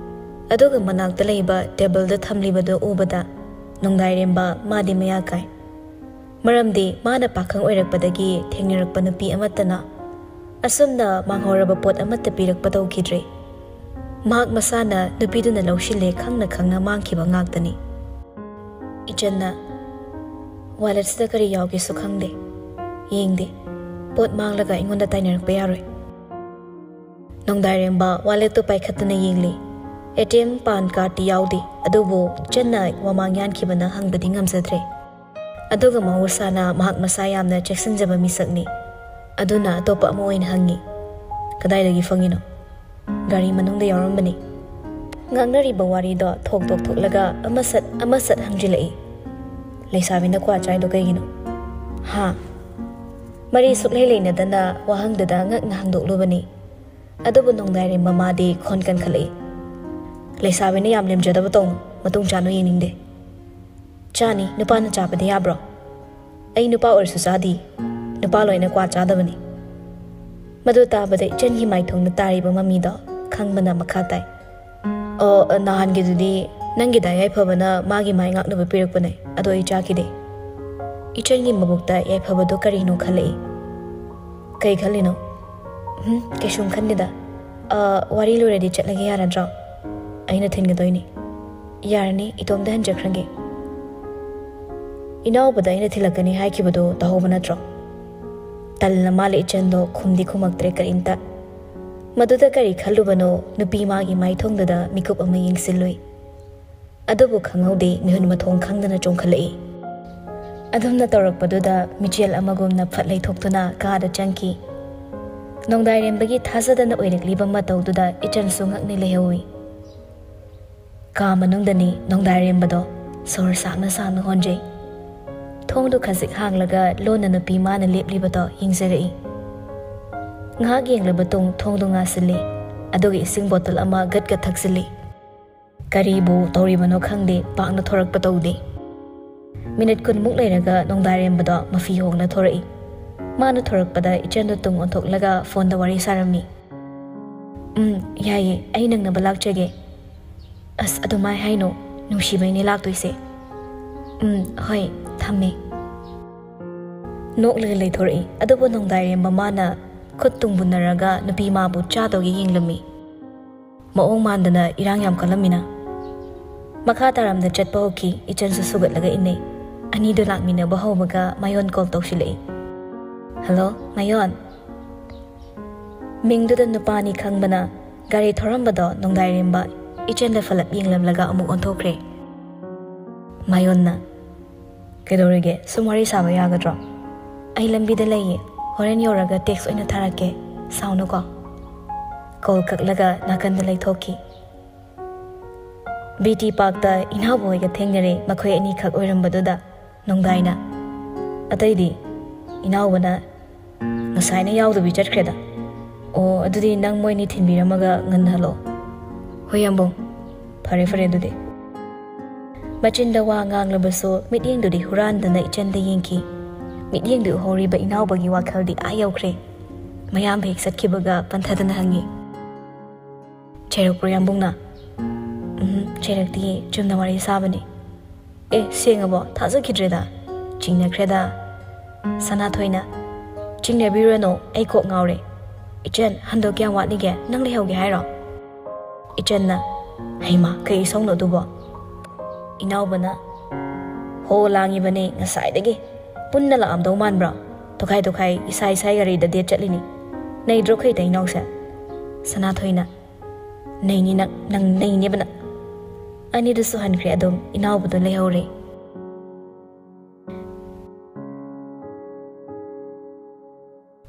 ꯑꯗꯨꯒ ꯃꯅꯥꯛꯇ ꯂꯩꯕ ꯇꯦꯕꯜꯗ ꯊꯝꯂꯤꯕꯗꯨ ꯎꯕꯗ ꯅꯣꯡꯗꯥꯏꯔꯦꯝꯕ ꯃꯥꯗꯤ ꯃꯌꯥ ꯀꯥꯏ꯫ ꯃꯔꯝꯗꯤ ꯃꯥꯅ ꯄꯥꯈꯪ ꯑꯣꯏꯔꯛꯄꯗꯒꯤ ꯊꯦꯡꯅꯔꯛꯄ ꯅꯨꯄꯤ ꯑꯃꯠꯇꯅ ꯑꯁꯨꯝꯅ ꯃꯥꯡꯍꯧꯔꯕ ꯄꯣꯠ ꯑꯃꯠꯇ ꯄꯤꯔꯛꯄ ꯇꯧꯈꯤꯗ꯭ꯔꯦ꯫ ꯃꯍꯥꯛ ꯃꯁꯥꯅ ꯅꯨꯄꯤꯗꯨꯅ ꯂꯧꯁꯤꯜꯂꯦ ꯈꯪꯅ ꯈꯪꯅ ꯃꯥꯡꯈꯤꯕ ꯉꯥꯛꯇꯅꯤ꯫ ꯏꯆꯟꯅ, "ꯋꯥꯂꯦꯠꯁꯤꯗ ꯀꯔꯤ ꯌꯥꯎꯒꯦꯁꯨ ꯈꯪꯗꯦ, ꯌꯦꯡꯗꯦ꯫ ꯄꯣꯠ ꯃꯥꯡꯂꯒ ꯑꯩꯉꯣꯟꯗ ꯇꯥꯏꯅꯔꯛꯄ ꯌꯥꯔꯣꯏ꯫" ꯅꯣꯡꯗꯥꯏꯔꯦꯝꯕ ꯋꯥꯂꯦꯠꯇꯨ ꯄꯥꯏꯈꯠꯇꯨꯅ ꯌꯦꯡꯂꯤ꯫ ꯑꯦ ꯇꯤ ꯑꯦꯝ, ꯄꯥꯟ ꯀꯥꯔꯗꯇꯤ ꯌꯥꯎꯗꯦ, ꯑꯗꯨꯕꯨ ꯏꯆꯟꯅ ꯋꯥꯃꯥꯡ ꯌꯥꯟꯈꯤꯕꯅ ꯍꯪꯕꯗꯤ ꯉꯝꯖꯗ꯭ꯔꯦ꯫ ꯑꯗꯨꯒ ꯃꯍꯧꯁꯥꯅ ꯃꯍꯥꯛ ꯃꯁꯥ ꯌꯥꯝꯅ ꯆꯦꯛꯁꯤꯟꯖꯕ ꯃꯤꯁꯛꯅꯤ꯫ ꯑꯗꯨꯅ ꯑꯇꯣꯞꯄ ꯑꯃ ꯑꯣꯏꯅ ꯍꯪꯉꯤ, "ꯀꯗꯥꯏꯗꯒꯤ ꯐꯪꯉꯤꯅꯣ?" "ꯒꯥꯔꯤ ꯃꯅꯨꯡꯗ ꯌꯥꯎꯔꯝꯕꯅꯤ꯫" ꯉꯥꯡꯅꯔꯤꯕ ꯋꯥꯔꯤꯗꯣ ꯊꯣꯛ ꯇꯣꯛ ꯊꯣꯛꯂꯒ ꯑꯃ ꯁꯠ ꯑꯃ ꯁꯠ ꯍꯪꯖꯤꯜꯂꯛꯏ, "ꯂꯩꯁꯥꯕꯤꯅ ꯀ꯭ꯋꯥ ꯆꯥꯏꯗꯣ ꯀꯩꯒꯤꯅꯣ?" "ꯍꯥ?" ꯃꯔꯤ ꯁꯨꯛꯂꯩ ꯂꯩꯅꯗꯅ ꯋꯥꯍꯪꯗꯨꯗ ꯉꯛꯅ ꯍꯪꯗꯣꯛꯂꯨꯕꯅꯤ꯫ ꯑꯗꯨꯕꯨ ꯅꯣꯡꯗꯥꯏꯔꯦꯝꯕ ꯃꯥꯗꯤ ꯈꯣꯟ ꯀꯟꯈꯠꯂꯛꯏ, "ꯂꯩꯁꯥꯕꯤꯅ ꯌꯥꯝ ꯂꯦꯝꯖꯗꯕ ꯇꯧꯅꯨ, ꯃꯇꯨꯡ ꯆꯥꯅꯨ ꯌꯦꯡꯅꯤꯡꯗꯦ꯫" "ꯆꯥꯅꯤ, ꯅꯨꯄꯥꯅ ꯆꯥꯕꯗꯤ ꯌꯥꯕ꯭ꯔꯣ? ꯑꯩ ꯅꯨꯄꯥ ꯑꯣꯏꯔꯁꯨ ꯆꯥꯗꯤ, ꯅꯨꯄꯥ ꯂꯣꯏꯅ ꯀ꯭ꯋꯥ ꯆꯥꯗꯕꯅꯤ꯫" ꯃꯗꯨ ꯇꯥꯕꯗ ꯏꯆꯟꯒꯤ ꯃꯥꯏꯊꯣꯡꯗ ꯇꯥꯔꯤꯕ ꯃꯃꯤꯗꯣ ꯈꯪꯕꯅ ꯃꯈꯥ ꯇꯥꯏ, "ꯑꯣ, ꯅꯍꯥꯟꯒꯤꯗꯨꯗꯤ ꯅꯪꯒꯤꯗ ꯌꯥꯏꯐꯕꯅ ꯃꯥꯒꯤ ꯃꯥꯏ ꯉꯥꯛꯅꯕ ꯄꯤꯔꯛꯄꯅꯦ, ꯑꯗꯣ ꯑꯩ ꯆꯥꯈꯤꯗꯦ꯫" ꯏꯆꯟꯒꯤ ꯃꯕꯨꯛꯇ ꯌꯥꯏꯐꯕꯗꯣ ꯀꯔꯤꯅꯣ ꯈꯜꯂꯛꯏ꯫ "ꯀꯩ ꯈꯜꯂꯤꯅꯣ?" "ꯎꯝ, ꯀꯩꯁꯨꯝ ꯈꯟꯗꯦꯗ꯫ ꯑ, ꯋꯥꯔꯤ ꯂꯣꯏꯔꯗꯤ ꯆꯠꯂꯒꯦ ꯌꯥꯔꯗ꯭ꯔꯣ? ꯑꯩꯅ ꯊꯤꯟꯒꯗꯣꯏꯅꯤ꯫" "ꯌꯥꯔꯅꯤ, ꯏꯇꯣꯝꯇ ꯍꯟꯖꯈ꯭ꯔꯒꯦ꯫" ꯏꯅꯥꯎꯕꯗ ꯑꯩꯅ ꯊꯤꯜꯂꯛꯀꯅꯤ ꯍꯥꯏꯈꯤꯕꯗꯣ ꯇꯧꯍꯧꯕ ꯅꯠꯇ꯭ꯔꯣ? ꯇꯜꯂ ꯃꯥꯜꯂꯦ ꯏꯆꯟꯗꯣ ꯈꯨꯝꯗꯤ ꯈꯨꯝꯃꯛꯇ꯭ꯔꯦ ꯀꯔꯤꯝꯇ꯫ ꯃꯗꯨꯗ ꯀꯔꯤ ꯈꯜꯂꯨꯕꯅꯣ, ꯅꯨꯄꯤ ꯃꯥꯒꯤ ꯃꯥꯏꯊꯣꯡꯗꯨꯗ ꯃꯤꯀꯨꯞ ꯑꯃ ꯌꯦꯡꯁꯤꯜꯂꯨꯏ꯫ ꯑꯗꯨꯕꯨ ꯈꯪꯍꯧꯗꯦ, ꯃꯤꯍꯨꯟ ꯃꯊꯣꯡ ꯈꯪꯗꯅ ꯆꯣꯡꯈꯠꯂꯛꯏ꯫ ꯑꯗꯨꯝꯅ ꯇꯧꯔꯛꯄꯗꯨꯗ ꯃꯤꯆꯦꯜ ꯑꯃꯒꯨꯝꯅ ꯐꯠ ꯂꯩꯊꯣꯛꯇꯨꯅ ꯀꯥꯗ ꯆꯪꯈꯤ꯫ ꯅꯣꯡꯗꯥꯏꯔꯦꯝꯕꯒꯤ ꯊꯥꯖꯗꯅ ꯑꯣꯏꯔꯛꯂꯤꯕ ꯃꯇꯧꯗꯨꯗ ꯏꯆꯟꯁꯨ ꯉꯛꯅ ꯂꯩꯍꯧꯏ꯫ ꯀꯥ ꯃꯅꯨꯡꯗꯅꯤ ꯅꯣꯡꯗꯥꯏꯔꯦꯝꯕꯗꯣ ꯁꯣꯔ ꯁꯥꯡꯅ ꯁꯥꯡꯅ ꯍꯣꯟꯖꯩ꯫ ꯊꯣꯡꯗꯨ ꯈꯖꯤꯛ ꯍꯥꯡꯂꯒ ꯂꯣꯟꯅ ꯅꯨꯄꯤ ꯃꯥꯅ ꯂꯦꯞꯂꯤꯕꯗꯣ ꯌꯦꯡꯖꯔꯛꯏ꯫ ꯉꯥꯏꯍꯥꯛ ꯌꯦꯡꯂꯕ ꯇꯨꯡ ꯊꯣꯡꯗꯨ ꯉꯥꯁꯤꯜꯂꯤ, ꯑꯗꯨꯒ ꯏꯁꯤꯡ ꯕꯣꯇꯜ ꯑꯃ ꯒꯠ ꯒꯠ ꯊꯛꯆꯤꯜꯂꯤ꯫ ꯀꯔꯤꯕꯨ ꯇꯧꯔꯤꯕꯅꯣ ꯈꯪꯗꯦ, ꯄꯥꯛꯅ ꯊꯣꯔꯛꯄ ꯇꯧꯗꯦ꯫ ꯃꯤꯅꯤꯠ ꯀꯨꯟꯃꯨꯛ ꯂꯩꯔꯒ ꯅꯣꯡꯗꯥꯏꯔꯦꯝꯕꯗꯣ ꯃꯐꯤ ꯍꯣꯡꯅ ꯊꯣꯔꯛꯏ꯫ ꯃꯥꯅ ꯊꯣꯔꯛꯄꯗ ꯏꯆꯟꯗꯨ ꯇꯨꯡ ꯑꯣꯟꯊꯣꯛꯂꯒ ꯐꯣꯟꯗ ꯋꯥꯔꯤ ꯁꯥꯔꯝꯃꯤ꯫ "ꯎꯝ, ꯌꯥꯏꯌꯦ, ꯑꯩ ꯅꯪꯅꯕ ꯂꯥꯛꯆꯒꯦ꯫" "ꯑꯁ, ꯑꯗꯨꯃꯥꯏ ꯍꯥꯏꯅꯣ, ꯅꯨꯡꯁꯤꯕꯩꯅꯦ ꯂꯥꯛꯇꯣꯏꯁꯦ꯫" "ꯎꯝ, ꯍꯣꯏ, ꯊꯝꯃꯦ꯫" ꯅꯣꯛꯂꯒ ꯂꯩꯊꯣꯔꯛꯏ꯫ ꯑꯗꯨꯕꯨ ꯅꯣꯡꯗꯥꯏꯔꯦꯝꯕ ꯃꯥꯅ ꯈꯨꯠ ꯇꯨꯡꯕꯨꯟꯅꯔꯒ ꯅꯨꯄꯤ ꯃꯥꯕꯨ ꯆꯥꯗꯧꯒꯤ ꯌꯦꯡꯂꯝꯃꯤ꯫ ꯃꯑꯣꯡ ꯃꯥꯟꯗꯅ ꯏꯔꯥꯡ ꯌꯥꯝ ꯀꯜꯂꯝꯃꯤꯅ꯫ ꯃꯈꯥ ꯇꯥꯔꯝꯗ ꯆꯠꯄ ꯍꯧꯈꯤ꯫ ꯏꯆꯟꯁꯨ ꯁꯨꯒꯠꯂꯒ ꯏꯟꯅꯩ꯫ ꯑꯅꯤꯗꯨ ꯂꯥꯛꯃꯤꯟꯅꯕ ꯍꯧꯕꯒ ꯃꯌꯣꯟ ꯀꯣꯜ ꯇꯧꯁꯤꯜꯂꯛꯏ꯫ "ꯍꯜꯂꯣ, ꯃꯌꯣꯟ꯫" ꯃꯤꯡꯗꯨꯗ ꯅꯨꯄꯥꯅꯤ ꯈꯪꯕꯅ ꯒꯥꯔꯤ ꯊꯧꯔꯝꯕꯗꯣ ꯅꯣꯡꯗꯥꯏꯔꯦꯝꯕ ꯏꯆꯟꯗ ꯐꯂꯞ ꯌꯦꯡꯂꯝꯂꯒ ꯑꯃꯨꯛ ꯑꯣꯟꯊꯣꯛꯈ꯭ꯔꯦ꯫ ꯃꯌꯣꯟꯅ, "ꯀꯩꯗꯧꯔꯒꯦ? ꯁꯨꯝ ꯋꯥꯔꯤ ꯁꯥꯕ ꯌꯥꯒꯗ꯭ꯔꯣ?" "ꯑꯩ ꯂꯝꯕꯤꯗ ꯂꯩꯌꯦ, ꯍꯣꯔꯦꯟ ꯌꯧꯔꯒ ꯇꯦꯛꯁ ꯑꯣꯏꯅ ꯊꯥꯔꯛꯀꯦ, ꯁꯥꯎꯅꯨꯀꯣ꯫" ꯀꯣꯜ ꯀꯛꯂꯒ ꯅꯥꯀꯟꯗ ꯂꯩꯊꯣꯛꯈꯤ꯫ ꯕꯤ ꯇꯤ ꯄꯥꯛꯇ ꯏꯅꯥꯎꯕ ꯍꯣꯏꯒ ꯊꯦꯡꯅꯔꯦ꯫ ꯃꯈꯣꯏ ꯑꯅꯤꯈꯛ ꯑꯣꯏꯔꯝꯕꯗꯨꯗ ꯅꯣꯡꯗꯥꯏꯅ, "ꯑꯇꯩꯗꯤ?" ꯏꯅꯥꯎꯕꯅ, "ꯉꯁꯥꯏꯅ ꯌꯥꯎꯗꯕꯤ ꯆꯠꯈ꯭ꯔꯦꯗ꯫" "ꯑꯣ, ꯑꯗꯨꯗꯤ ꯅꯪ ꯃꯣꯏꯅꯤ ꯊꯤꯟꯕꯤꯔꯝꯃꯒ ꯉꯟꯅ ꯍꯜꯂꯛꯑꯣ꯫" "ꯍꯣꯏ, ꯌꯥꯝꯕꯨꯡ, ꯐꯔꯦ, ꯐꯔꯦ ꯑꯗꯨꯗꯤ꯫" ꯃꯆꯤꯟꯗ ꯋꯥ ꯉꯥꯡꯂꯕꯁꯨ ꯃꯤꯠꯌꯦꯡꯗꯨꯗꯤ ꯍꯨꯔꯥꯟꯗꯅ ꯏꯆꯟꯗ ꯌꯦꯡꯈꯤ꯫ ꯃꯤꯠꯌꯦꯡꯗꯨ ꯎꯍꯧꯔꯤꯕ ꯏꯅꯥꯎꯕꯒꯤ ꯋꯥꯈꯜꯗꯤ ꯑꯥ ꯌꯧꯈ꯭ꯔꯦ꯫ ꯃꯌꯥꯝꯕ ꯍꯦꯛ ꯆꯠꯈꯤꯕꯒ ꯄꯟꯊꯗꯅ ꯍꯪꯉꯤ, "ꯆꯩꯔꯛꯄ꯭ꯔꯣ, ꯌꯥꯝꯕꯨꯡꯅ?" "ꯎꯝ, ꯆꯩꯔꯛꯇꯤꯌꯦ, ꯆꯨꯝꯅ ꯋꯥꯔꯤ ꯁꯥꯕꯅꯤ꯫" "ꯑꯦ, ꯁꯦꯡꯉꯕꯣ? ꯊꯥꯖꯈꯤꯗ꯭ꯔꯦꯗ꯫" "ꯆꯤꯡꯅꯈ꯭ꯔꯦꯗ꯫" ꯁꯅꯥꯊꯣꯏꯅ, "ꯆꯤꯡꯅꯕꯤꯔꯨꯔꯅꯨ, ꯑꯩ ꯀꯣꯛ ꯉꯥꯎꯔꯦ꯫ ꯏꯆꯟ, ꯍꯟꯗꯣꯛ ꯀꯌꯥꯝ ꯋꯥꯠꯂꯤꯒꯦ? ꯅꯪ ꯂꯩꯍꯧꯒꯦ ꯍꯥꯏꯔꯣ?" ꯏꯆꯟꯅ, "ꯍꯩꯃꯥ, ꯀꯩ ꯏꯁꯧꯅꯣ ꯑꯗꯨꯕꯣ?" ꯏꯅꯥꯎꯕꯅ, ꯍꯣ, ꯂꯥꯡꯉꯤꯕꯅꯦ ꯉꯁꯥꯏꯗꯒꯤ꯫ ꯄꯨꯟꯅ ꯂꯥꯛꯑꯝꯗꯧ ꯃꯥꯟꯕ꯭ꯔꯣ? ꯇꯣꯈꯥꯏ ꯇꯣꯈꯥꯏ ꯏꯁꯥ ꯏꯁꯥꯒꯤ ꯒꯥꯔꯤꯗ ꯗꯦꯠ ꯆꯠꯂꯤꯅꯤ꯫ ꯅꯩꯗ꯭ꯔꯣ ꯈꯩꯇ ꯏꯅꯥꯎꯁꯦ? ꯁꯅꯥꯊꯣꯏꯅ, "ꯅꯩꯅꯤ ꯅꯪ, ꯅꯪ ꯅꯩꯅꯦꯕ ꯅꯪ"꯫ ꯑꯅꯤꯗꯨꯁꯨ ꯍꯟꯈ꯭ꯔꯦ, ꯑꯗꯨꯝ ꯏꯅꯥꯎꯕꯗꯣ ꯂꯩꯍꯧꯔꯦ꯫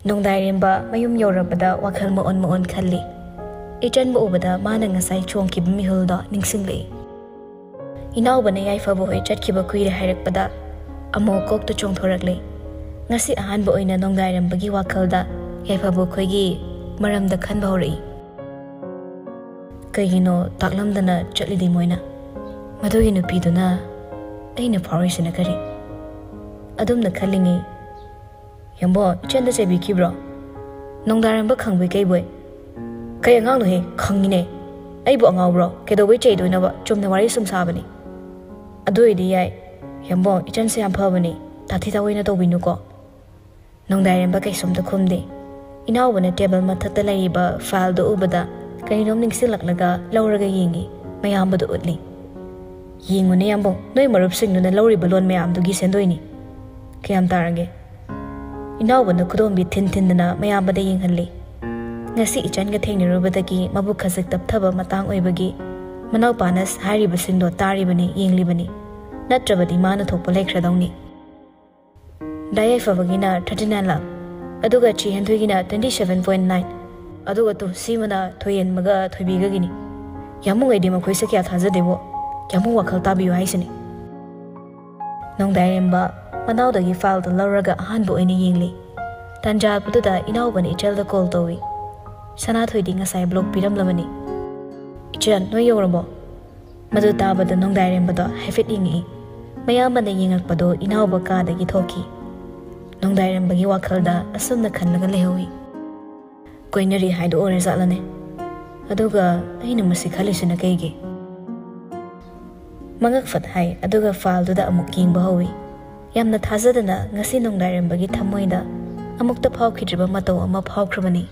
ꯅꯣꯡꯗꯥꯏꯔꯦꯝꯕ ꯃꯌꯨꯝ ꯌꯧꯔꯕꯗ ꯋꯥꯈꯜ ꯃꯑꯣꯟ ꯃꯑꯣꯟ ꯈꯜꯂꯤ꯫ ꯏꯆꯟꯕꯨ ꯎꯕꯗ ꯃꯥꯅ ꯉꯁꯥꯏ ꯆꯣꯡꯈꯤꯕ ꯃꯤꯍꯨꯜꯗꯣ ꯅꯤꯡꯁꯤꯡꯂꯛꯏ꯫ ꯏꯅꯥꯎꯕꯅ ꯌꯥꯏꯐꯕ ꯍꯣꯏ ꯆꯠꯈꯤꯕ ꯀꯨꯏꯔꯦ ꯍꯥꯏꯔꯛꯄꯗ ꯑꯃꯨꯛ ꯀꯣꯛꯇ ꯆꯣꯡꯊꯣꯔꯛꯂꯦ꯫ ꯉꯁꯤ ꯑꯍꯥꯟꯕ ꯑꯣꯏꯅ ꯅꯣꯡꯗꯥꯏꯔꯦꯝꯕꯒꯤ ꯋꯥꯈꯜꯗ ꯌꯥꯏꯐꯕ ꯈꯣꯏꯒꯤ ꯃꯔꯝꯗ ꯈꯟꯕ ꯍꯧꯔꯛꯏ꯫ ꯀꯩꯒꯤꯅꯣ ꯇꯥꯛꯂꯝꯗꯅ ꯆꯠꯂꯤꯗꯤ ꯃꯣꯏꯅ? ꯃꯗꯨꯒꯤ ꯅꯨꯄꯤꯗꯨꯅ ꯑꯩꯅ ꯐꯥꯎꯔꯤꯁꯤꯅ ꯀꯔꯤ? ꯑꯗꯨꯝꯅ ꯈꯜꯂꯤꯉꯩ, "ꯌꯥꯝꯕꯣ, ꯏꯆꯟꯗ ꯆꯩꯕꯤꯈꯤꯕ꯭ꯔꯣ? ꯅꯣꯡꯗꯥꯏꯔꯦꯝꯕ ꯈꯪꯕꯩ ꯀꯩꯕꯣꯏ?" "ꯀꯩ ꯑꯉꯥꯡꯅꯣꯍꯦ? ꯈꯪꯉꯤꯅꯦ꯫ ꯑꯩꯕꯨ ꯑꯉꯥꯎꯕ꯭ꯔꯣ? ꯀꯩꯗꯧꯕꯩ ꯆꯩꯗꯣꯏꯅꯣꯕ? ꯆꯨꯝꯅ ꯋꯥꯔꯤ ꯁꯨꯝ ꯁꯥꯕꯅꯤ꯫ ꯑꯗꯨ ꯑꯣꯏꯗꯤ ꯌꯥꯏ꯫ ꯌꯥꯝꯕꯣ, ꯏꯆꯟꯁꯦ ꯌꯥꯝ ꯐꯕꯅꯤ꯫ ꯇꯥꯊꯤ ꯇꯥꯑꯣꯏꯅ ꯇꯧꯕꯤꯅꯨꯀꯣ"꯫ ꯅꯣꯡꯗꯥꯏꯔꯦꯝꯕ ꯀꯩꯁꯨꯝꯇ ꯈꯨꯝꯗꯦ꯫ ꯏꯅꯥꯎꯕꯅ ꯇꯦꯕꯜ ꯃꯊꯛꯇ ꯂꯩꯔꯤꯕ ꯐꯥꯏꯜꯗꯨ ꯎꯕꯗ ꯀꯔꯤꯅꯣꯝ ꯅꯤꯡꯁꯤꯡꯂꯛꯂꯒ ꯂꯧꯔꯒ ꯌꯦꯡꯉꯤ꯫ ꯃꯌꯥꯝꯕꯗ ꯎꯠꯂꯤ꯫ "ꯌꯦꯡꯉꯨꯅꯦ ꯌꯥꯝꯕꯣ, ꯅꯣꯏ ꯃꯔꯨꯞꯁꯤꯡꯗꯨꯅ ꯂꯧꯔꯤꯕ ꯂꯣꯟ ꯃꯌꯥꯝꯗꯨꯒꯤ ꯁꯦꯟꯗꯣꯏꯅꯤ꯫ ꯀꯌꯥꯝ ꯇꯥꯔꯒꯦ?" ꯏꯅꯥꯎꯕꯅ ꯈꯨꯗꯣꯝꯕꯤ ꯊꯤꯟ ꯊꯤꯟꯗꯅ ꯃꯌꯥꯝꯕꯗ ꯌꯦꯡꯍꯜꯂꯤ꯫ ꯉꯁꯤ ꯏꯆꯟꯒ ꯊꯦꯡꯅꯔꯨꯕꯗꯒꯤ ꯃꯕꯨꯛ ꯈꯖꯤꯛ ꯇꯞꯊꯕ ꯃꯇꯥꯡ ꯑꯣꯏꯕꯒꯤ ꯃꯅꯥꯎꯄꯥꯅ ꯍꯥꯏꯔꯤꯕꯁꯤꯡꯗꯣ ꯇꯥꯔꯤꯕꯅꯤ, ꯌꯦꯡꯂꯤꯕꯅꯤ꯫ ꯅꯠꯇ꯭ꯔꯕꯗꯤ ꯃꯥꯅ ꯊꯣꯛꯄ ꯂꯩꯈ꯭ꯔꯗꯧꯅꯤ꯫ ꯗꯥ ꯌꯥꯏꯐꯕꯒꯤꯅ thirty nine ꯂꯥꯛ, ꯑꯗꯨꯒ ꯆꯦ ꯍꯦꯟꯊꯣꯏꯒꯤꯅ twenty seven point nine, ꯑꯗꯨꯒ ꯇꯨ, ꯁꯤꯃꯅ ꯊꯣꯏꯍꯦꯟꯕꯒ ꯊꯣꯏꯕꯤꯒꯒꯤꯅꯤ꯫ ꯌꯥꯝꯕꯨꯡ, ꯑꯩꯗꯤ ꯃꯈꯣꯏꯁꯦ ꯀꯌꯥ ꯊꯥꯖꯗꯦꯕꯣ꯫ ꯌꯥꯝꯕꯨꯡ ꯋꯥꯈꯜ ꯇꯥꯕꯤꯌꯨ ꯍꯥꯏꯁꯤꯅꯤ꯫ ꯅꯣꯡꯗꯥꯏꯔꯦꯝꯕ ꯃꯅꯥꯎꯗꯒꯤ ꯐꯥꯏꯜꯗꯨ ꯂꯧꯔꯒ ꯑꯍꯥꯟꯕ ꯑꯣꯏꯅ ꯌꯦꯡꯂꯤ꯫ ꯇꯥꯟꯖꯥ ꯑꯗꯨꯗ ꯏꯅꯥꯎꯕꯅ ꯏꯆꯜꯗ ꯀꯣꯜ ꯇꯧꯏ꯫ ꯁꯅꯥꯊꯣꯏꯗꯤ ꯉꯁꯥꯏ ꯕ꯭ꯂꯣꯛ ꯄꯤꯔꯝꯂꯕꯅꯤ꯫ "ꯏꯆꯟ, ꯅꯣꯏ ꯌꯧꯔꯕꯣ?" ꯃꯗꯨ ꯇꯥꯕꯗ ꯅꯣꯡꯗꯥꯏꯔꯦꯝꯕꯗꯣ ꯍꯥꯏꯐꯦꯠ ꯌꯦꯡꯉꯛꯏ꯫ ꯃꯌꯥꯝꯕꯅ ꯌꯦꯡꯉꯛꯄꯗꯣ ꯏꯅꯥꯎꯕ ꯀꯥꯗꯒꯤ ꯊꯣꯛꯈꯤ꯫ ꯅꯣꯡꯗꯥꯏꯔꯦꯝꯕꯒꯤ ꯋꯥꯈꯜꯗ ꯑꯁꯨꯝꯅ ꯈꯜꯂꯒ ꯂꯩꯍꯧꯏ꯫ ꯀꯣꯏꯅꯔꯤ ꯍꯥꯏꯗꯣ ꯑꯣꯏꯔꯖꯥꯠꯂꯅꯦ? ꯑꯗꯨꯒ ꯑꯩꯅ ꯃꯁꯤ ꯈꯜꯂꯤꯁꯤꯅ ꯀꯩꯒꯤ? ꯃꯉꯛ ꯐꯠ ꯍꯥꯏ, ꯑꯗꯨꯒ ꯐꯥꯏꯜꯗꯨꯗ ꯑꯃꯨꯛ ꯌꯦꯡꯕ ꯍꯧꯏ꯫ ꯌꯥꯝꯅ ꯊꯥꯖꯗꯅ ꯉꯁꯤ ꯅꯣꯡꯗꯥꯏꯔꯦꯝꯕꯒꯤ ꯊꯃꯣꯏꯗ ꯑꯃꯨꯛꯇ ꯐꯥꯎꯈꯤꯗ꯭ꯔꯤꯕ ꯃꯇꯧ ꯑꯃ ꯐꯥꯎꯈ꯭ꯔꯕꯅꯤ꯫